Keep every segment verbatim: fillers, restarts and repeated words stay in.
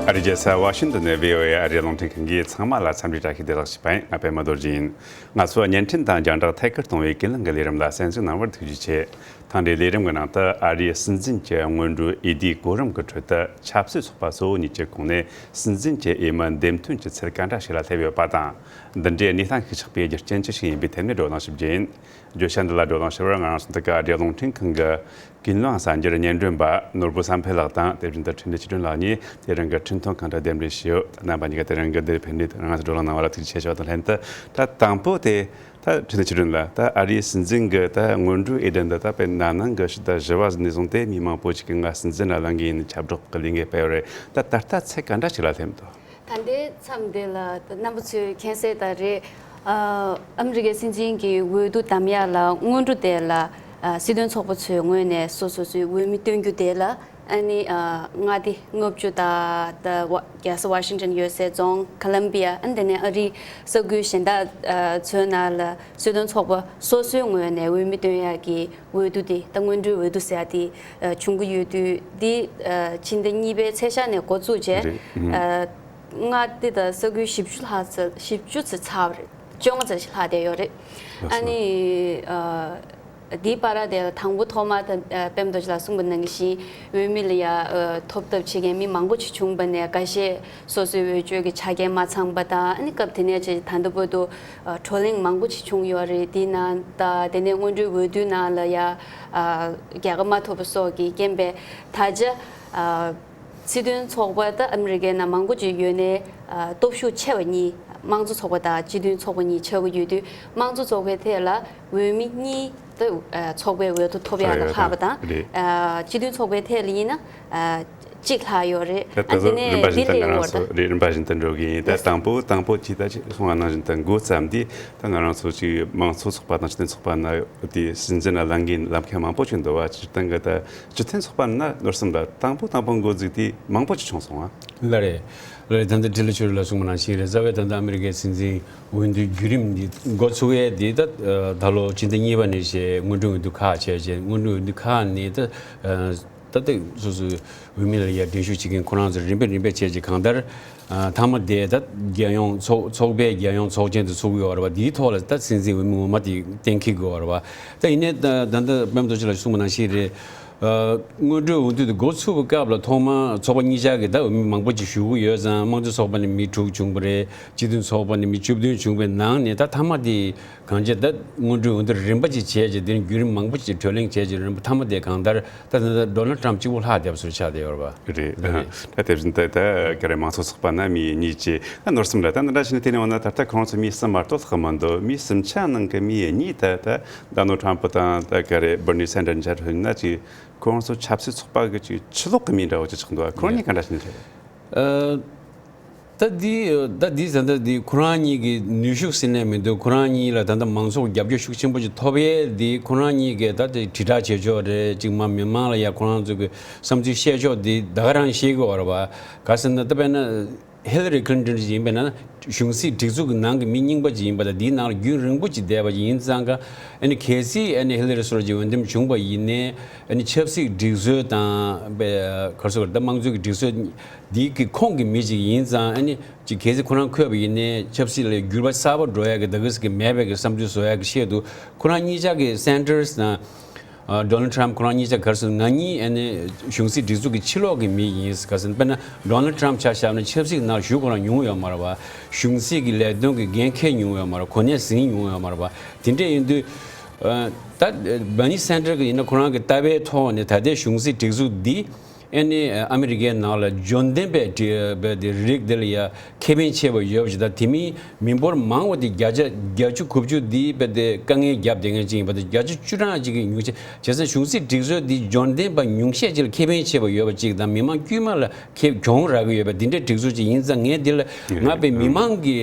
ཨ་རིའི་རྒྱལ་ས་ཝ་ཤིང་ཏོན་ནས་བྷི་ཨོ་ཨེ་ཨ་རིའི་རླུང་འཕྲིན་ཁང་གིས་ཚང་མ་ལ་འཚམས་འདྲི་བཀྲ་ཤིས་བདེ་ལེགས་ཞུས་པ་ཡིན། ང་པད་མ་རྡོ་རྗེ་ཡིན། ང་ཚོ་བརྙན་འཕྲིན་དང་རྒྱང་བསྒྲགས་ཐད་ཀར་གཏོང་བའི་ཀུན་གླེང་གི་ལས་རིམ་ལ་གསན་གཟིགས་གནང་བར་ཐུགས་རྗེ་ཆེ། ཐེངས་འདིའི་ལས་རིམ་གྱི་ནང་དུ་ཨ་རིའི་སྲིད་འཛིན་གྱི་སྔོན་འགྲོའི་འོས་བསྡུའི་གོ་རིམ་གྱི་ཁྲོད་དུ་ཆབ་སྲིད་ཚོགས་པ་གཙོ་བོ་གཉིས་ཀྱི་ཁོངས་ནས་སྲིད་འཛིན་གྱི་འོས་མི་འདེམས་ཐོན་གྱི་ཚད་ག་འདྲ་ཞིག་ལ་སླེབས་ཡོད་པ་དང་། འདི་འདྲའི་གནས་སྟངས་ཤིག་ཆགས་པའི་རྒྱུ་རྐྱེན་ཅི་ཞིག་ཡིན་པའི་ཐད་ནས་བགྲོ་གླེང་ཞིབ་རྒྱུ་ཡིན། བརྗོད་བྱ་འདི་ལ་བགྲོ་གླེང་ཞུ་བར་ང་རང་ཚོ་འདི་ག་ཨ་རིའི་རླུང་འཕྲིན་ཁང་གི་ཀུན་གླེང་གསར་འགྱུར་སྙན་སྒྲོན་པ་ནོར་བུ་བསམ་འཕེལ་ལགས་དང་། དེ་བཞིན་དུ་འཕྲིན་ལས་ཆོས་སྒྲོན་ལགས་གཉིས་དེ་རིང་གི་འཕྲིན་ཐུང་ཁང་དུ་གདན་འདྲེན་ཞུས་ཡོད། རྣམ་པ་གཉིས་ཀ་དེ་རིང་གི་འདིར་ཕེབས་ནས་ང་ཚོ་བགྲོ་གླེང་གནང་བ་ལ་ཐུགས་རྗེ་ཆེ་ཞུ་བ་དང་ལྷན་དུ། ད་དང་པོ་དེ་ད་འཕྲིན་ལས་ཆོས་སྒྲོན་ལགས། ད་ཨ་རིའི་སྲིད་འཛིན་གྱི་ད་སྔོན་འགྲོའི་འོས་བསྡུ་འདི་ད་དཔེ་ན་ནིང་གི་ཕྱི་ཟླ་བཞི་པ་ནས་བཟུང་སྟེ་མི་མང་པོ་ཞིག་གིས་ང་སྲིད་འཛིན་ལ་ལངས་ཀྱི་ཡིན་ཁྱབ་བསྒྲགས་ཀྱི་ལས་འགུལ་སྤེལ་ཡོད་རེད། ད་ད་ལྟ་ཚད་ག་འདྲ་ཞིག་ལ་སླེབས་འདུག་ད་ལྟའི་མཚམས་འདི་ལ་རྣམ་པ་ཚོས་མཁྱེན་གསལ་ལྟར་རེད། ཨ་ཨ་མི་རི་ཀའི་སྲིད་འཛིན་གྱི་འོས་བསྡུ་བདམས་ཡག་ལ་སྔོན་འགྲོ་དེ་ལ་ཨ་སྲིད་དོན་ཚོགས་པ་ཚོའི་ངོས་ནས་སོ་སོ་སོའི་འོས་མི་བཏོན་རྒྱུ་དེ་ལ་ཨ་ནི་ཨ་མངའ་སྡེ་ལྔ་བཅུ་དང་ད་ཝ་རྒྱལ་ས་ཝ་ཤིང་ཊོན་ཡོད་སའི་རྫོང་ཁོ་ལམ་བི་ཡ། ཨ་ནི་དེ་ནས་ཨ་རིའི་ས་ཁུལ་གཞན་དག་ཨ་ཚོའི་ནང་ལ་སྲིད་དོན་ཚོགས་པ་སོ་སོའི་ངོས་ནས་འོས་མི་བཏོན་ཡག་གི་འོས་བསྡུ་དེ་ད་སྔོན་འགྲོའི་འོས་བསྡུ་ཟེར་ཡག་དེ་ཨ་བྱུང་གི་ཡོད་དུས། འདི་ཨ་ཕྱི་ཟླ་གཉིས་པའི་ཚེས་ཤར་ནས་འགོ་བཙུགས་རྗེས་རེད། ཨུམ། ཨ་མངའ་སྡེ་དང་ས་ཁུལ་བཞི་བཅུ་ལྷག་ཙམ། བཞི་བཅུ་ཙམ་ཚར་བ་རེད། བཅོ་ལྔ་ཙམ་ཞིག་ལྷག་བསྡད་ཡོད་རེད། ལགས་སོ། ཨ་ནི་ཨ་འདིའི་བར་དེ་ལ་དང་པོ་ཐོག་མར་ད་ཨ་པད་མ་རྡོ་རྗེ་ལགས་གསུངས་པ་ནང་བཞིན་འོས་མི་ལ་ཡ་ཨ་ཐོབ་ཐབས་བྱེད་མཁན་མི་མང་པོ་ཞིག་བྱུང་བ་ནས། འགའ་ཤས་སོ་སོའི་འོས་ཆོས་ཀྱི་ཆ་རྐྱེན་མ་ཚང་པ་དང་། ཨ་ནི་སྐབས་དེ་ནས་བྱས་ད་ལྟ་བར་དུ་ཨ་བགྲོ་གླེང་མང་པོ་ཞིག་བྱུང་ཡོད་རེད། དེའི་ནང་ད་དེ་ནས་སྔོན་འགྲོའི་འོས་བསྡུའི་ནང་ལ་ཡ་ཨ་རྒྱལ་ཁ་མ་ཐོབ་པ་སོགས་ཀྱི་རྐྱེན་པས། ད་ཆ་ཨ་སྲིད་དོན་ཚོགས་པ་ད་ཨ་མི་རི་ཀའི་ནང་མང་པོ་ཅིག་ཡོད་ནའི་ཨ་སྟོབས་ཤུགས་ཆེ་བ་གཉིས། དམངས་གཙོ་ཚོགས་པ་དང་སྤྱི་མཐུན་ཚོགས་པ་གཉིས་ཆགས་ཀྱི་ཡོད་དུས། དམངས་གཙོ་ཚོགས་པའི་ཐད་ལ་འོས་མི་གཉིས་ད་ཨ་ཚོགས་པའི་འོས་ཐོབ་ཐོབ་ཡག་ལ་ལྷག་པ་དང་། རེད། ཨ་སྤྱི་མཐུན་ཚོགས་པའི་ཐད་ལ་ཡིན་ན་ཨ་གཅིག་ལྷག་ཡོད་རེད། ད་ཨ་ད་དེ་གཟོད་ནས་རིམ་པ་བཞིན་དུ་ལྡི་ལི་ང་རང་ཚོ་ཨེར་པོར་ཊི་རེད། རིམ་པ་བཞིན་དུ་འགྲོ་གི་ཡིན། ད་ལགས་སོ། དང་པོ་དང་པོ་ཅིག་ད་ཅིག་གསུངས་པ་ནང་བཞིན་དུ་འགོ་བརྩམས་དུས། ད་ང་རང་ཚོ་ཅིག་དམངས་གཙོ་ཚོགས་པ་དང་སྤྱི་མཐུན་ཚོགས་པ་ནང་དེ་སྲིད་འཛིན་ལ་ལངས་མཁན་ལམ་ཁ་མང་པོ་ཞིག་འདུག་པ། སྤྱིར་བཏང་གི་ད་སྤྱི་མཐུན་ཚོགས་པ་ན་ནོར་སྲིད་ལ་དང་པོ་དང་པོ་འགོ་འཛུགས་དུས་མང་པོ་ཅིག་བྱུང་སོང་ང་། ལགས་རེད། ལགས་རེད། ད་ལྟ་འཕྲིན་ལས་ཆོས་སྒྲོན་ལགས་གསུངས་པ་ནང་བཞིན་རེད། རྩ་བའི་ད་ལྟ་ཨ་མི་རི་ཀའི་སྲིད་འཛིན་འོས་བསྡུའི་བརྒྱུད་རིམ་འདི་འགོ་ཚུགས་ཡས་འདི་ད་ད་ལོ་ཕྱི་ཟླ་གཉིས་པ་ནས་བྱས་སྔོན་འགྲོའི་འོས་བསྡུ་ཁག་བྱས་བྱས། སྔོན་འགྲོའི་འོས་བསྡུ་ཁག་ནས་ད་ད་ལྟ་སོ་སོའི་འོས་མི་ལ་ཡ་འགྲན་ཞུགས་བྱེད་མཁན་ཁོ་རང་ཚོ་རིམ་པས་རིམ་པས་བྱས་བྱས། གང་ལྟར་ཨ་མཐའ་མ་དེ་ད་རྒྱལ་ཡོངས་ཚོགས་ཚོགས་པའི་རྒྱལ་ཡོངས་ཚོགས་ཆེན་དུ་ཚུགས་ཡོད་རེད་པ། དེའི་ཐོག་ལ་ད་སྲིད་འཛིན་འོས་མི་ངོ་མ་དེ་གཏན་འཁེལ་དགོས་རེད་པ། ད་ཡིན་ནའི་ད་ད་ལྟ་པད་མ་རྡོ་རྗེ་ལགས་གསུངས་པ་ནང་བཞིན་རེད། ཨ་སྔོན་འགྲོའི་འོས་བསྡུ་དེ་འགོ་ཚུགས་པའི་སྐབས་ལ་ཐོག་མ་ཚོགས་པ་གཉིས་ཆ་གི་ད་འོས་མི་མང་པོ་ཅིག་ཞུགས་ཀྱི་ཡོད་ཙང་། དམངས་གཙོ་ཚོགས་པ་ནས་མི་དྲུག་བྱུང་བ་རེད། སྤྱི་མཐུན་ཚོགས་པ་ནས་མི་བཅུ་བདུན་བྱུང་བའི་ནང་ནས་ད་མཐའ་མ་དེ་གང་བྱས། ད་སྔོན་འགྲོའི་འོས་བསྡུ་རིམ་པ་ཅིག་བྱས་རྗེས་དེ་ནས་བརྒྱུད་རིམ་མང་པོ་ཅིག་བགྲོ་གླེང་བྱས་རྗེས་རིམ་པ་མཐའ་མ་དེ་གང་ལྟར་ད་ད་ལྟ་ཌོ་ནལ་ཊམ་གཅིག་པོ་ལྷག་བསྡད་པ་བཟོ་ཆགས་བསྡད་ཡོད་རེད་པ། རེད། ལགས་རེད། ད་དེ་བཞིན་ད་ད་ག་རེ་དམངས་གཙོ་ཚོགས་པ་ནས་མི་གཉིས་བྱས། ད་ནོར་སྲིད་ལ་ད་འདི་འདྲ་བྱས་ནས་བལྟས་ནས་འོང་ན་ད་ལྟ་ཁོ་རང་ཚོ་མི་གསུམ་མ་གཏོགས་ལྷག་མི་འདུག་མི་གསུམ་ཆ་ནང་གི་མི་གཉིས་ད་ད་ཌོ་ནལ་ཊམ་དང་ད་ག་རེ་བྷར་ནི་སན་ཌར་འདྲ་ཡིན་ན་ཅིག་ཁོ་རང་ཚོ་ཆབ་སྲིད་ཚོགས་པ་གི་ཅིག་ཕྱི་ལོགས་གི་མི་འདྲ་བོ་ཅིག་ཆགས་འདུག་ཁོ་རང་གཉིས་ག་འདྲ་བྱས་ནས་རེད། ཨ། ད་འདི་ད་འདི་ད་ལྟ་འདི་ཁོ་རང་གཉིས་ཀྱི་ནུས་ཤུགས་ཟེར་ནས་མི་འདུག་ཁོ་རང་གཉིས་ལ་ད་ལྟ་མང་ཚོགས་རྒྱབ་སྐྱོར་ཤུགས་ཆེན་པོ་ཅིག་ཐོབ་ཡས་འདི། ཁོ་རང་གཉིས་ཀྱིས་ད་དེ་དྲིལ་བསྒྲགས་བྱེད་ཕྱོགས་རེད། ཅིག་མ་མི་མང་ལ་ཡ་ཁོ་རང་ཚོ་གི་བསམ་ཚུལ་བཤད་ཕྱོགས་འདི་ད་ག་རང་ཤེས་གི་ཡོད་རེད་པ། ག་ཟེར་ན་ད་དཔེར་ན་ཧི་ལ་རི་ཁི་ལིན་ཊོན་ཅིག་ཡིན་པས་ན་གཞུང་སྲིད་སྒྲིག་འཛུགས་ཀྱི་ནང་གི་མི་རྙིང་པ་ཅིག་ཡིན་པ་དང་། འདིའི་ནང་ལ་རྒྱུན་རིང་པོ་ཅིག་བསྡད་པ་ཅིག་ཡིན་ཙང་ཀ་ཨ་ནི་གལ་སྲིད་ཨ་ནི་ཧི་ལ་རི་སོགས་ཅིག་འོས་འདེམས་བྱུང་བ་ཡིན་ནའི་ཨ་ནི་ཆབ་སྲིད་སྒྲིག་སྲོལ་དང་པའི་ག་རེ་ཟེར་དགོས་རེད། ད་དམངས་གཙོའི་གི་སྒྲིག་སྲོལ་འདི་གི་ཁོངས་ཀྱི་མི་ཅིག་ཡིན་ཙང་། ཨ་ནི་ཅིག་གལ་སྲིད་ཁོ་རང་འཁོད་པ་ཡིན་ནའི་ཆབ་སྲིད་ལ་འགྱུར་བ་གསར་པ་འགྲོ་ཡ་གི་ད་གི་ཟེར་གི་མེད་པའི་གི་བསམ་ཚུལ་བཟོ་ཡ་གི་ཆེད་དུ། ཁོ་རང་གཉིས་ཆ་གི་སན་ཌར་སི་དང་ཨ་ཌོ་ནལ་ཊམ་ཁོ་རང་གཉིས་ཆ་ག་རེ་ཟེར། ང་གཉིས་ཨ་ནི་གཞུང་སྲིད་སྒྲིག་འཛུགས་ཀྱི་ཕྱི་ལོགས་ཀྱི་མི་ཡིན་ག་ཟེར། དཔེར་ན་ཌོ་ནལ་ཊམ་ཆ་བཞག་ན་ཆབ་སྲིད་ནང་ཞུགས་ཁོ་རང་མྱོང་ཡོད་མ་རེད་པ། གཞུང་སྲིད་ཀྱི་ལས་དོན་གྱི་འགན་འཁྱེར་མྱོང་ཡོད་མ་རེད། གོ་གནས་ཟིན་མྱོང་ཡོད་མ་རེད་པ། དེ་འདྲ་ཡིན་དུས་ཨ་ད་བྷར་ནི་སན་ཌར་སི་གི་ཡིན་ན་ཁོ་རང་གི་ལྟ་བའི་ཐོག་ནས་ད་ལྟའི་གཞུང་སྲིད་སྒྲིག་འཛུགས་འདི་ཨ་ནི་ཨ་མི་རི་ཀའི་ནང་ལ་འབྱོར་ལྡན་པའི་རིགས་དེ་ལ་ཡ་ཁེ་ཕན་ཆེ་བ་ཡོད་པ་ཞིག་དང་། དེ་མིན་མི་འབོར་མང་བ་དེ་བརྒྱ་ཆ་བརྒྱད་ཅུ་གྱ་དགུ་དེ་དཔེ་དེ་དཀའ་ངལ་བརྒྱབ་བསྡད་མཁན་ཅིག་ཡིན་པ་དང་། བརྒྱ་ཆ་བཅུ་གྲངས་ཅིག་གི་ཉུང་ཤས། བྱས་ཙང་གཞུང་སྲིད་སྒྲིག་སྲོལ་འདི་འབྱོར་ལྡན་པ་ཉུང་ཤས་ཅིག་ལ་ཁེ་ཕན་ཆེ་བ་ཡོད་པ་ཅིག་དང་། མི་མང་དཀྱུས་མ་ལ་ཁེ་གྱོང་རག་གི་ཡོད་པ་འདི་འདྲའི་སྒྲིག་སྲོལ་ཅིག་ཡིན་ཙང་། ངས་འདི་ལ་ང་པའི་མི་མང་གི་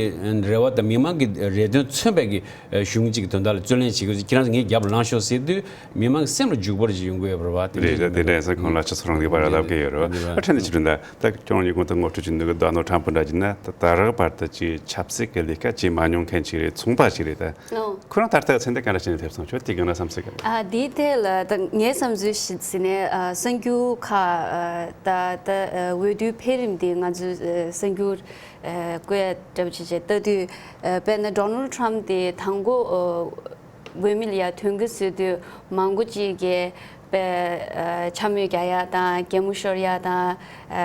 རེ་བ་དང་མི་མང་གི་རེ་འདུན་མཚོན་པའི་གི་གཞུང་གཅིག་གི་དོན་དག་ལ་རྩོད་ལེན་བྱེད་དགོས། ཁྱེད་རང་ཚོ་ངའི་རྒྱབ་ལ་ལངས་ཤོག་ཟེར་དུས་མི་མང་གི་སེམས་ལ་འཇུག་པོ་ཅིག་ཡོང་གི་ཡོད་པ་རེད་པ། དེ་འདྲ་རེད། དེ་འདྲ་ཡིན་ཙང་ཁོང་ལ་སྤྱི་ཚོགས་རིང་ལུགས་པ་རེད་ལ། ལབ་ཀྱི་ཡོད་རེད་བ། ཨ་ཁྲེན་ཏེ་ཆི་རུ་ད་ད་ཁྱོད་ཉིད་གོང་དུ་ངོ་སྤྲོད་བྱས་འདུག་གི། ཌོ་ནལ་ཊམ་པ་འདྲ་བྱས་ན་ད་ད་རག་བར་དུ་ཅིག་ཆབ་སྲིད་ཀྱི་ལས་ཀ་བྱས་མ་མྱོང་མཁན་ཅིག་རེད། ཚོང་པ་ཅིག་རེད་ད། ཨོ། ཁོ་རང་ད་ལྟ་མཚན་ལྡན་ག་འདྲ་བྱས་ནས་ཕེབས་སོང་། ཁྱོད་དེ་ག་འདྲ་བསམ་ཚུལ་ག་རེད། ཨ་དེའི་ཐད་ལ་ད་ངའི་བསམ་ཚུལ་ཞིག་ཟེར་ནས་ཨ་གསར་འགྱུར་ཁག་ཨ་ད་ད་ཨ་འོས་བསྡུའི་འཕེལ་རིམ་དེ་ང་ཚོས་ཨ་གསར་འགྱུར་ཨ་བཀོད་ཡ་འདྲ་པོ་ཅིག་བྱས་ལྟ་དུས་ཨ་དཔེར་ན་ཌོ་ནལ་ཊམ་པ་དེ་དང་པོ་ཨ་འོས་མི་ལ་ཡ་ཐོན་གི་ཟེར་དུས་མང་པོ་ཅིག་གིས་དཔེ་ཨ་འཕྱ་སྨོད་རྒྱག་ཡ་དང་གད་མོ་ཤོར་ཡ་དང་ཨ་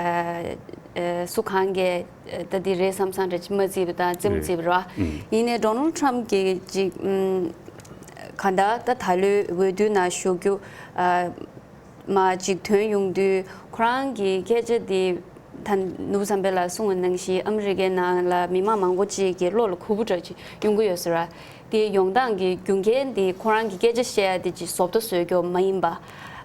ཨ་སུ་གང་གིས་ད་འདི་རེད་བསམ་བསམ་འདྲ་ཅིག་མ་བརྩིས་པ་དང་རྩེད་མོ་རྩེས་པ་རེད་བ། ཡིན་ནའི་ཌོ་ནལ་ཊམ་པ་གིས་ཅིག་ཨམ་གང་ལྟར་ད་ད་ལོའི་འོས་བསྡུ་ནང་ཞུགས་རྒྱུ་ཨ་མ་ཅིག་ཐོན་ཡོང་དུས་ཁོ་རང་གི་སྐད་ཆ་འདི་ད་ནོར་བུ་བསམ་འཕེལ་ལགས་གསུངས་པ་ནང་བཞིན་ཨ་མི་རི་ཀའི་ནང་ལ་མི་མང་མང་པོ་ཅིག་གི་བློ་ལ་ཁུར་པོ་འདྲ་ཅིག་ཡོང་གི་ཡོད་ས་རེད། དེ་ཡོང་སྟངས་ཀྱི་རྒྱུ་རྐྱེན་དེ་ཁོ་རང་གི་སྐད་ཆ་བཤད་ཡ་དེ་ཅིག་བཟོ་ལྟ་བཟོ་རྒྱུ་མ་ཡིན་པ།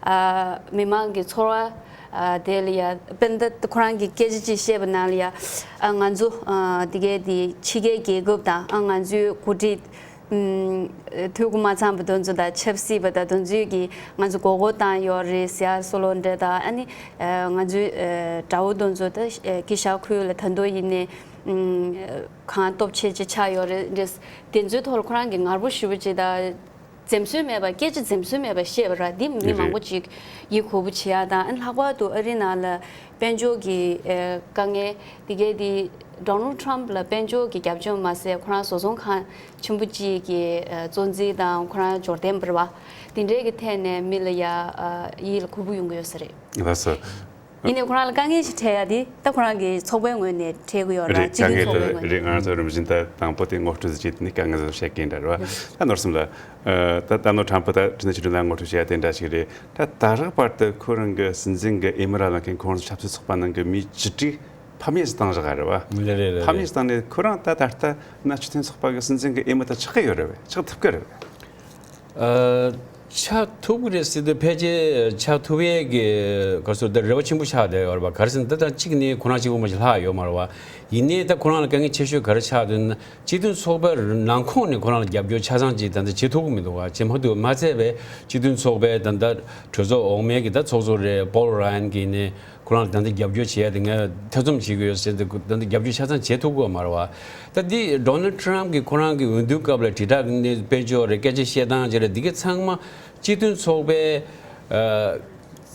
ཨ་མི་མང་གི་ཚོར་བ་ཨ་དེ་ལ་ཡ་དཔེར་ན་ད་ཁོ་རང་གི་སྐད་ཆ་ཅིག་བཤད་པ་ནང་ལ་ཡ་ཨ་ང་ཚོ་ཨ་དེ་གའི་དེ་ཕྱི་རྒྱལ་རྒྱལ་ཁབ་དང་ཨ་ང་ཚོའི་འགོ་ཁྲིད་ཨམ་འཐུས་སྒོ་མ་ཚང་པ་དེ་ཚོ་དང་ཆབ་སྲིད་པ་དང་དེ་ཚོས་ཀྱིས་ང་ཚོ་མགོ་སྐོར་བཏང་ཡོད་རེད་ཟེར་ཡ་བཟོ་འདྲ་དང་ཨ་ནི་ཨ་ང་ཚོའི་ཨ་དགྲ་བོ་དེ་ཚོ་ད་ཨ་དཀྱིལ་ཤར་ཁུལ་ལ་ད་དུང་ཡིན་ནའི་ཨམ་གང་སྟོབས་ཆེ་ཆེ་ཆགས་ཡོད་རེད། དེ་ཚོའི་ཐོག་ལ་ཁོ་རང་གིས་ངར་པོ་ཞེ་པོ་ཅིག་དང་། འཛེམ་ཟོན་མེད་པ་སྐད་ཆ་འཛེམ་ཟོན་མེད་པ་བཤད་པ་ར་འདི་མི་མང་པོ་ཅིག་ཡིད་ཁུར་པོ་བྱེད་ཡ་དང་ཨ་ནི་ལྷག་པར་དུ་ཨ་རི་ནང་ལ་དཔལ་འབྱོར་གྱི་ཨ་དཀའ་ངལ་འདི་གའི་འདི་ཌོ་ནལ་ཊམ་པ་ལ་དཔལ་འབྱོར་གྱི་རྒྱབ་ལྗོངས་མ་ཟད་ཁོ་རང་བཟོ་ཚོང་ཁང་ཆེན་པོ་གཅིག་གི་ཨ་གཙོ་འཛིན་དང་ཁོ་རང་འབྱོར་ལྡན་པ་རེད་བ། འདི་འདྲའི་གི་ཐད་ནས་མི་ལ་ཡ་ཨ་ཡིད་ལ་ཁུར་པོ་ཡོང་གི་ཡོད་ས་རེད། ལགས་སོ། ཡིན་ནའི་ཁོ་རང་ལ་དཀའ་ངལ་ཞིག་འཕྲད་ཡ་དེ་ད་ཁོ་རང་གི་ཚོགས་པའི་ངོས་ནས་འཕྲད་ཀྱི་ཡོད་ར། རེད། སྤྱི་མཐུན་ཚོགས་པའི་ངོས་ནས། རེད། ང་ཚོ་རིམ་བཞིན་ད་དང་པོ་དེ་ངོ་སྤྲོད་བྱས་དེ་ནས་དཀའ་ངལ་བཟོ་བཤད་མཁན་འདྲ་རེད་བ། ད་ནོར་སྲིད་ལགས། ད་ད་ནོར་ཊམ་པ་ད་ཁྲི་ནས་ཕྱི་དྲིལ་ལ་ངོ་སྤྲོད་བྱས་ཡ་དེ་འདྲ་ཞིག་རེད། ད་ད་རག་བར་དུ་ཁོ་རང་གི་སྲིད་འཛིན་གྱི་འོས་མི་ར་ལངས་མཁན་ཁོང་ཚོ་ཆབ་སྲིད་ཚོགས་པ་ནང་གི་མི་བཅུ་དྲུག་ཕམ་ཉེས་སུ་བཏང་བཞག་ག་རེད་བ། རེད་རེད་རེད། ཕམ་ཉེས་སུ་བཏང་ནས་ཁོ་རང་ད་ད་ལྟ་ན་སྤྱི་མཐུན་ཚོགས་པ་གི་སྲིད་འཛིན་གྱི་འོས་མི་ད་ཆགས་ཀྱི་ཡོད་རེད་བས། ཆགས་ཐུབ་ཀྱི་རེད་བས། ཨ། ཆགས་ཐུབ་ཀྱི་རེད་ཟེར་དུས་ཕལ་ཆེར་ཆགས་ཐུབ་ཡས་ཀྱི་ག་ཚོད་ད་རེ་བ་ཆེན་པོ་ཆགས་བསྡད་ཡོད་རེད་བ། ག་རེ་ཟེར་ན་ད་ད་གཅིག་ནི་ཁོ་རང་གཅིག་པོ་མ་ཞིག་ལྷག་ཡོད་མ་རེད་བ། ཡིན་ནའི་ད་ཁོ་རང་ལ་དཀའ་ངལ་ཆེ་ཤོས་ག་རེ་ཆགས་འདུག་ན་སྤྱི་མཐུན་ཚོགས་པའི་ནང་ཁོངས་ནས་ཁོ་རང་ལ་རྒྱབ་སྐྱོར་ཆ་ཚང་ཅིག་ད་ལྟ་བྱེད་ཐུབ་ཀྱི་མི་འདུག་བ། བྱེད་མ་ཐུབ་མ་ཚད་པའི་སྤྱི་མཐུན་ཚོགས་པའི་ད་ལྟ་གྲོས་ཚོགས་འོག་མའི་གི་ད་ཚོགས་གཙོ་རེད་པོལ་ར་ཡན་གྱིས་ནི། ཁོ་རང་ལ་ད་ལྟ་རྒྱབ་སྐྱོར་བྱེད་ཡ་དེ་ངས་ཐེ་ཚོམ་བྱེད་ཀྱི་ཡོད་ཟེར་ཏེ་ད་ལྟ་རྒྱབ་སྐྱོར་ཆ་ཚང་བྱེད་ཐུབ་ཀྱི་ཡོད་མ་རེད་བ། ད་འདི་ཌོ་ནལ་ཊམ་པ་གིས་ཁོ་རང་གི་འོས་བསྡུ་སྐབས་ལ་དྲིལ་བསྒྲགས་ནས་དཔལ་འབྱོར་རེད་སྐད་ཆ་བཤད་སྟངས་བྱེད་རེད་འདི་གའི་ཚང་མ་སྤྱི་མཐུན་ཚོགས་པའི་ཨ་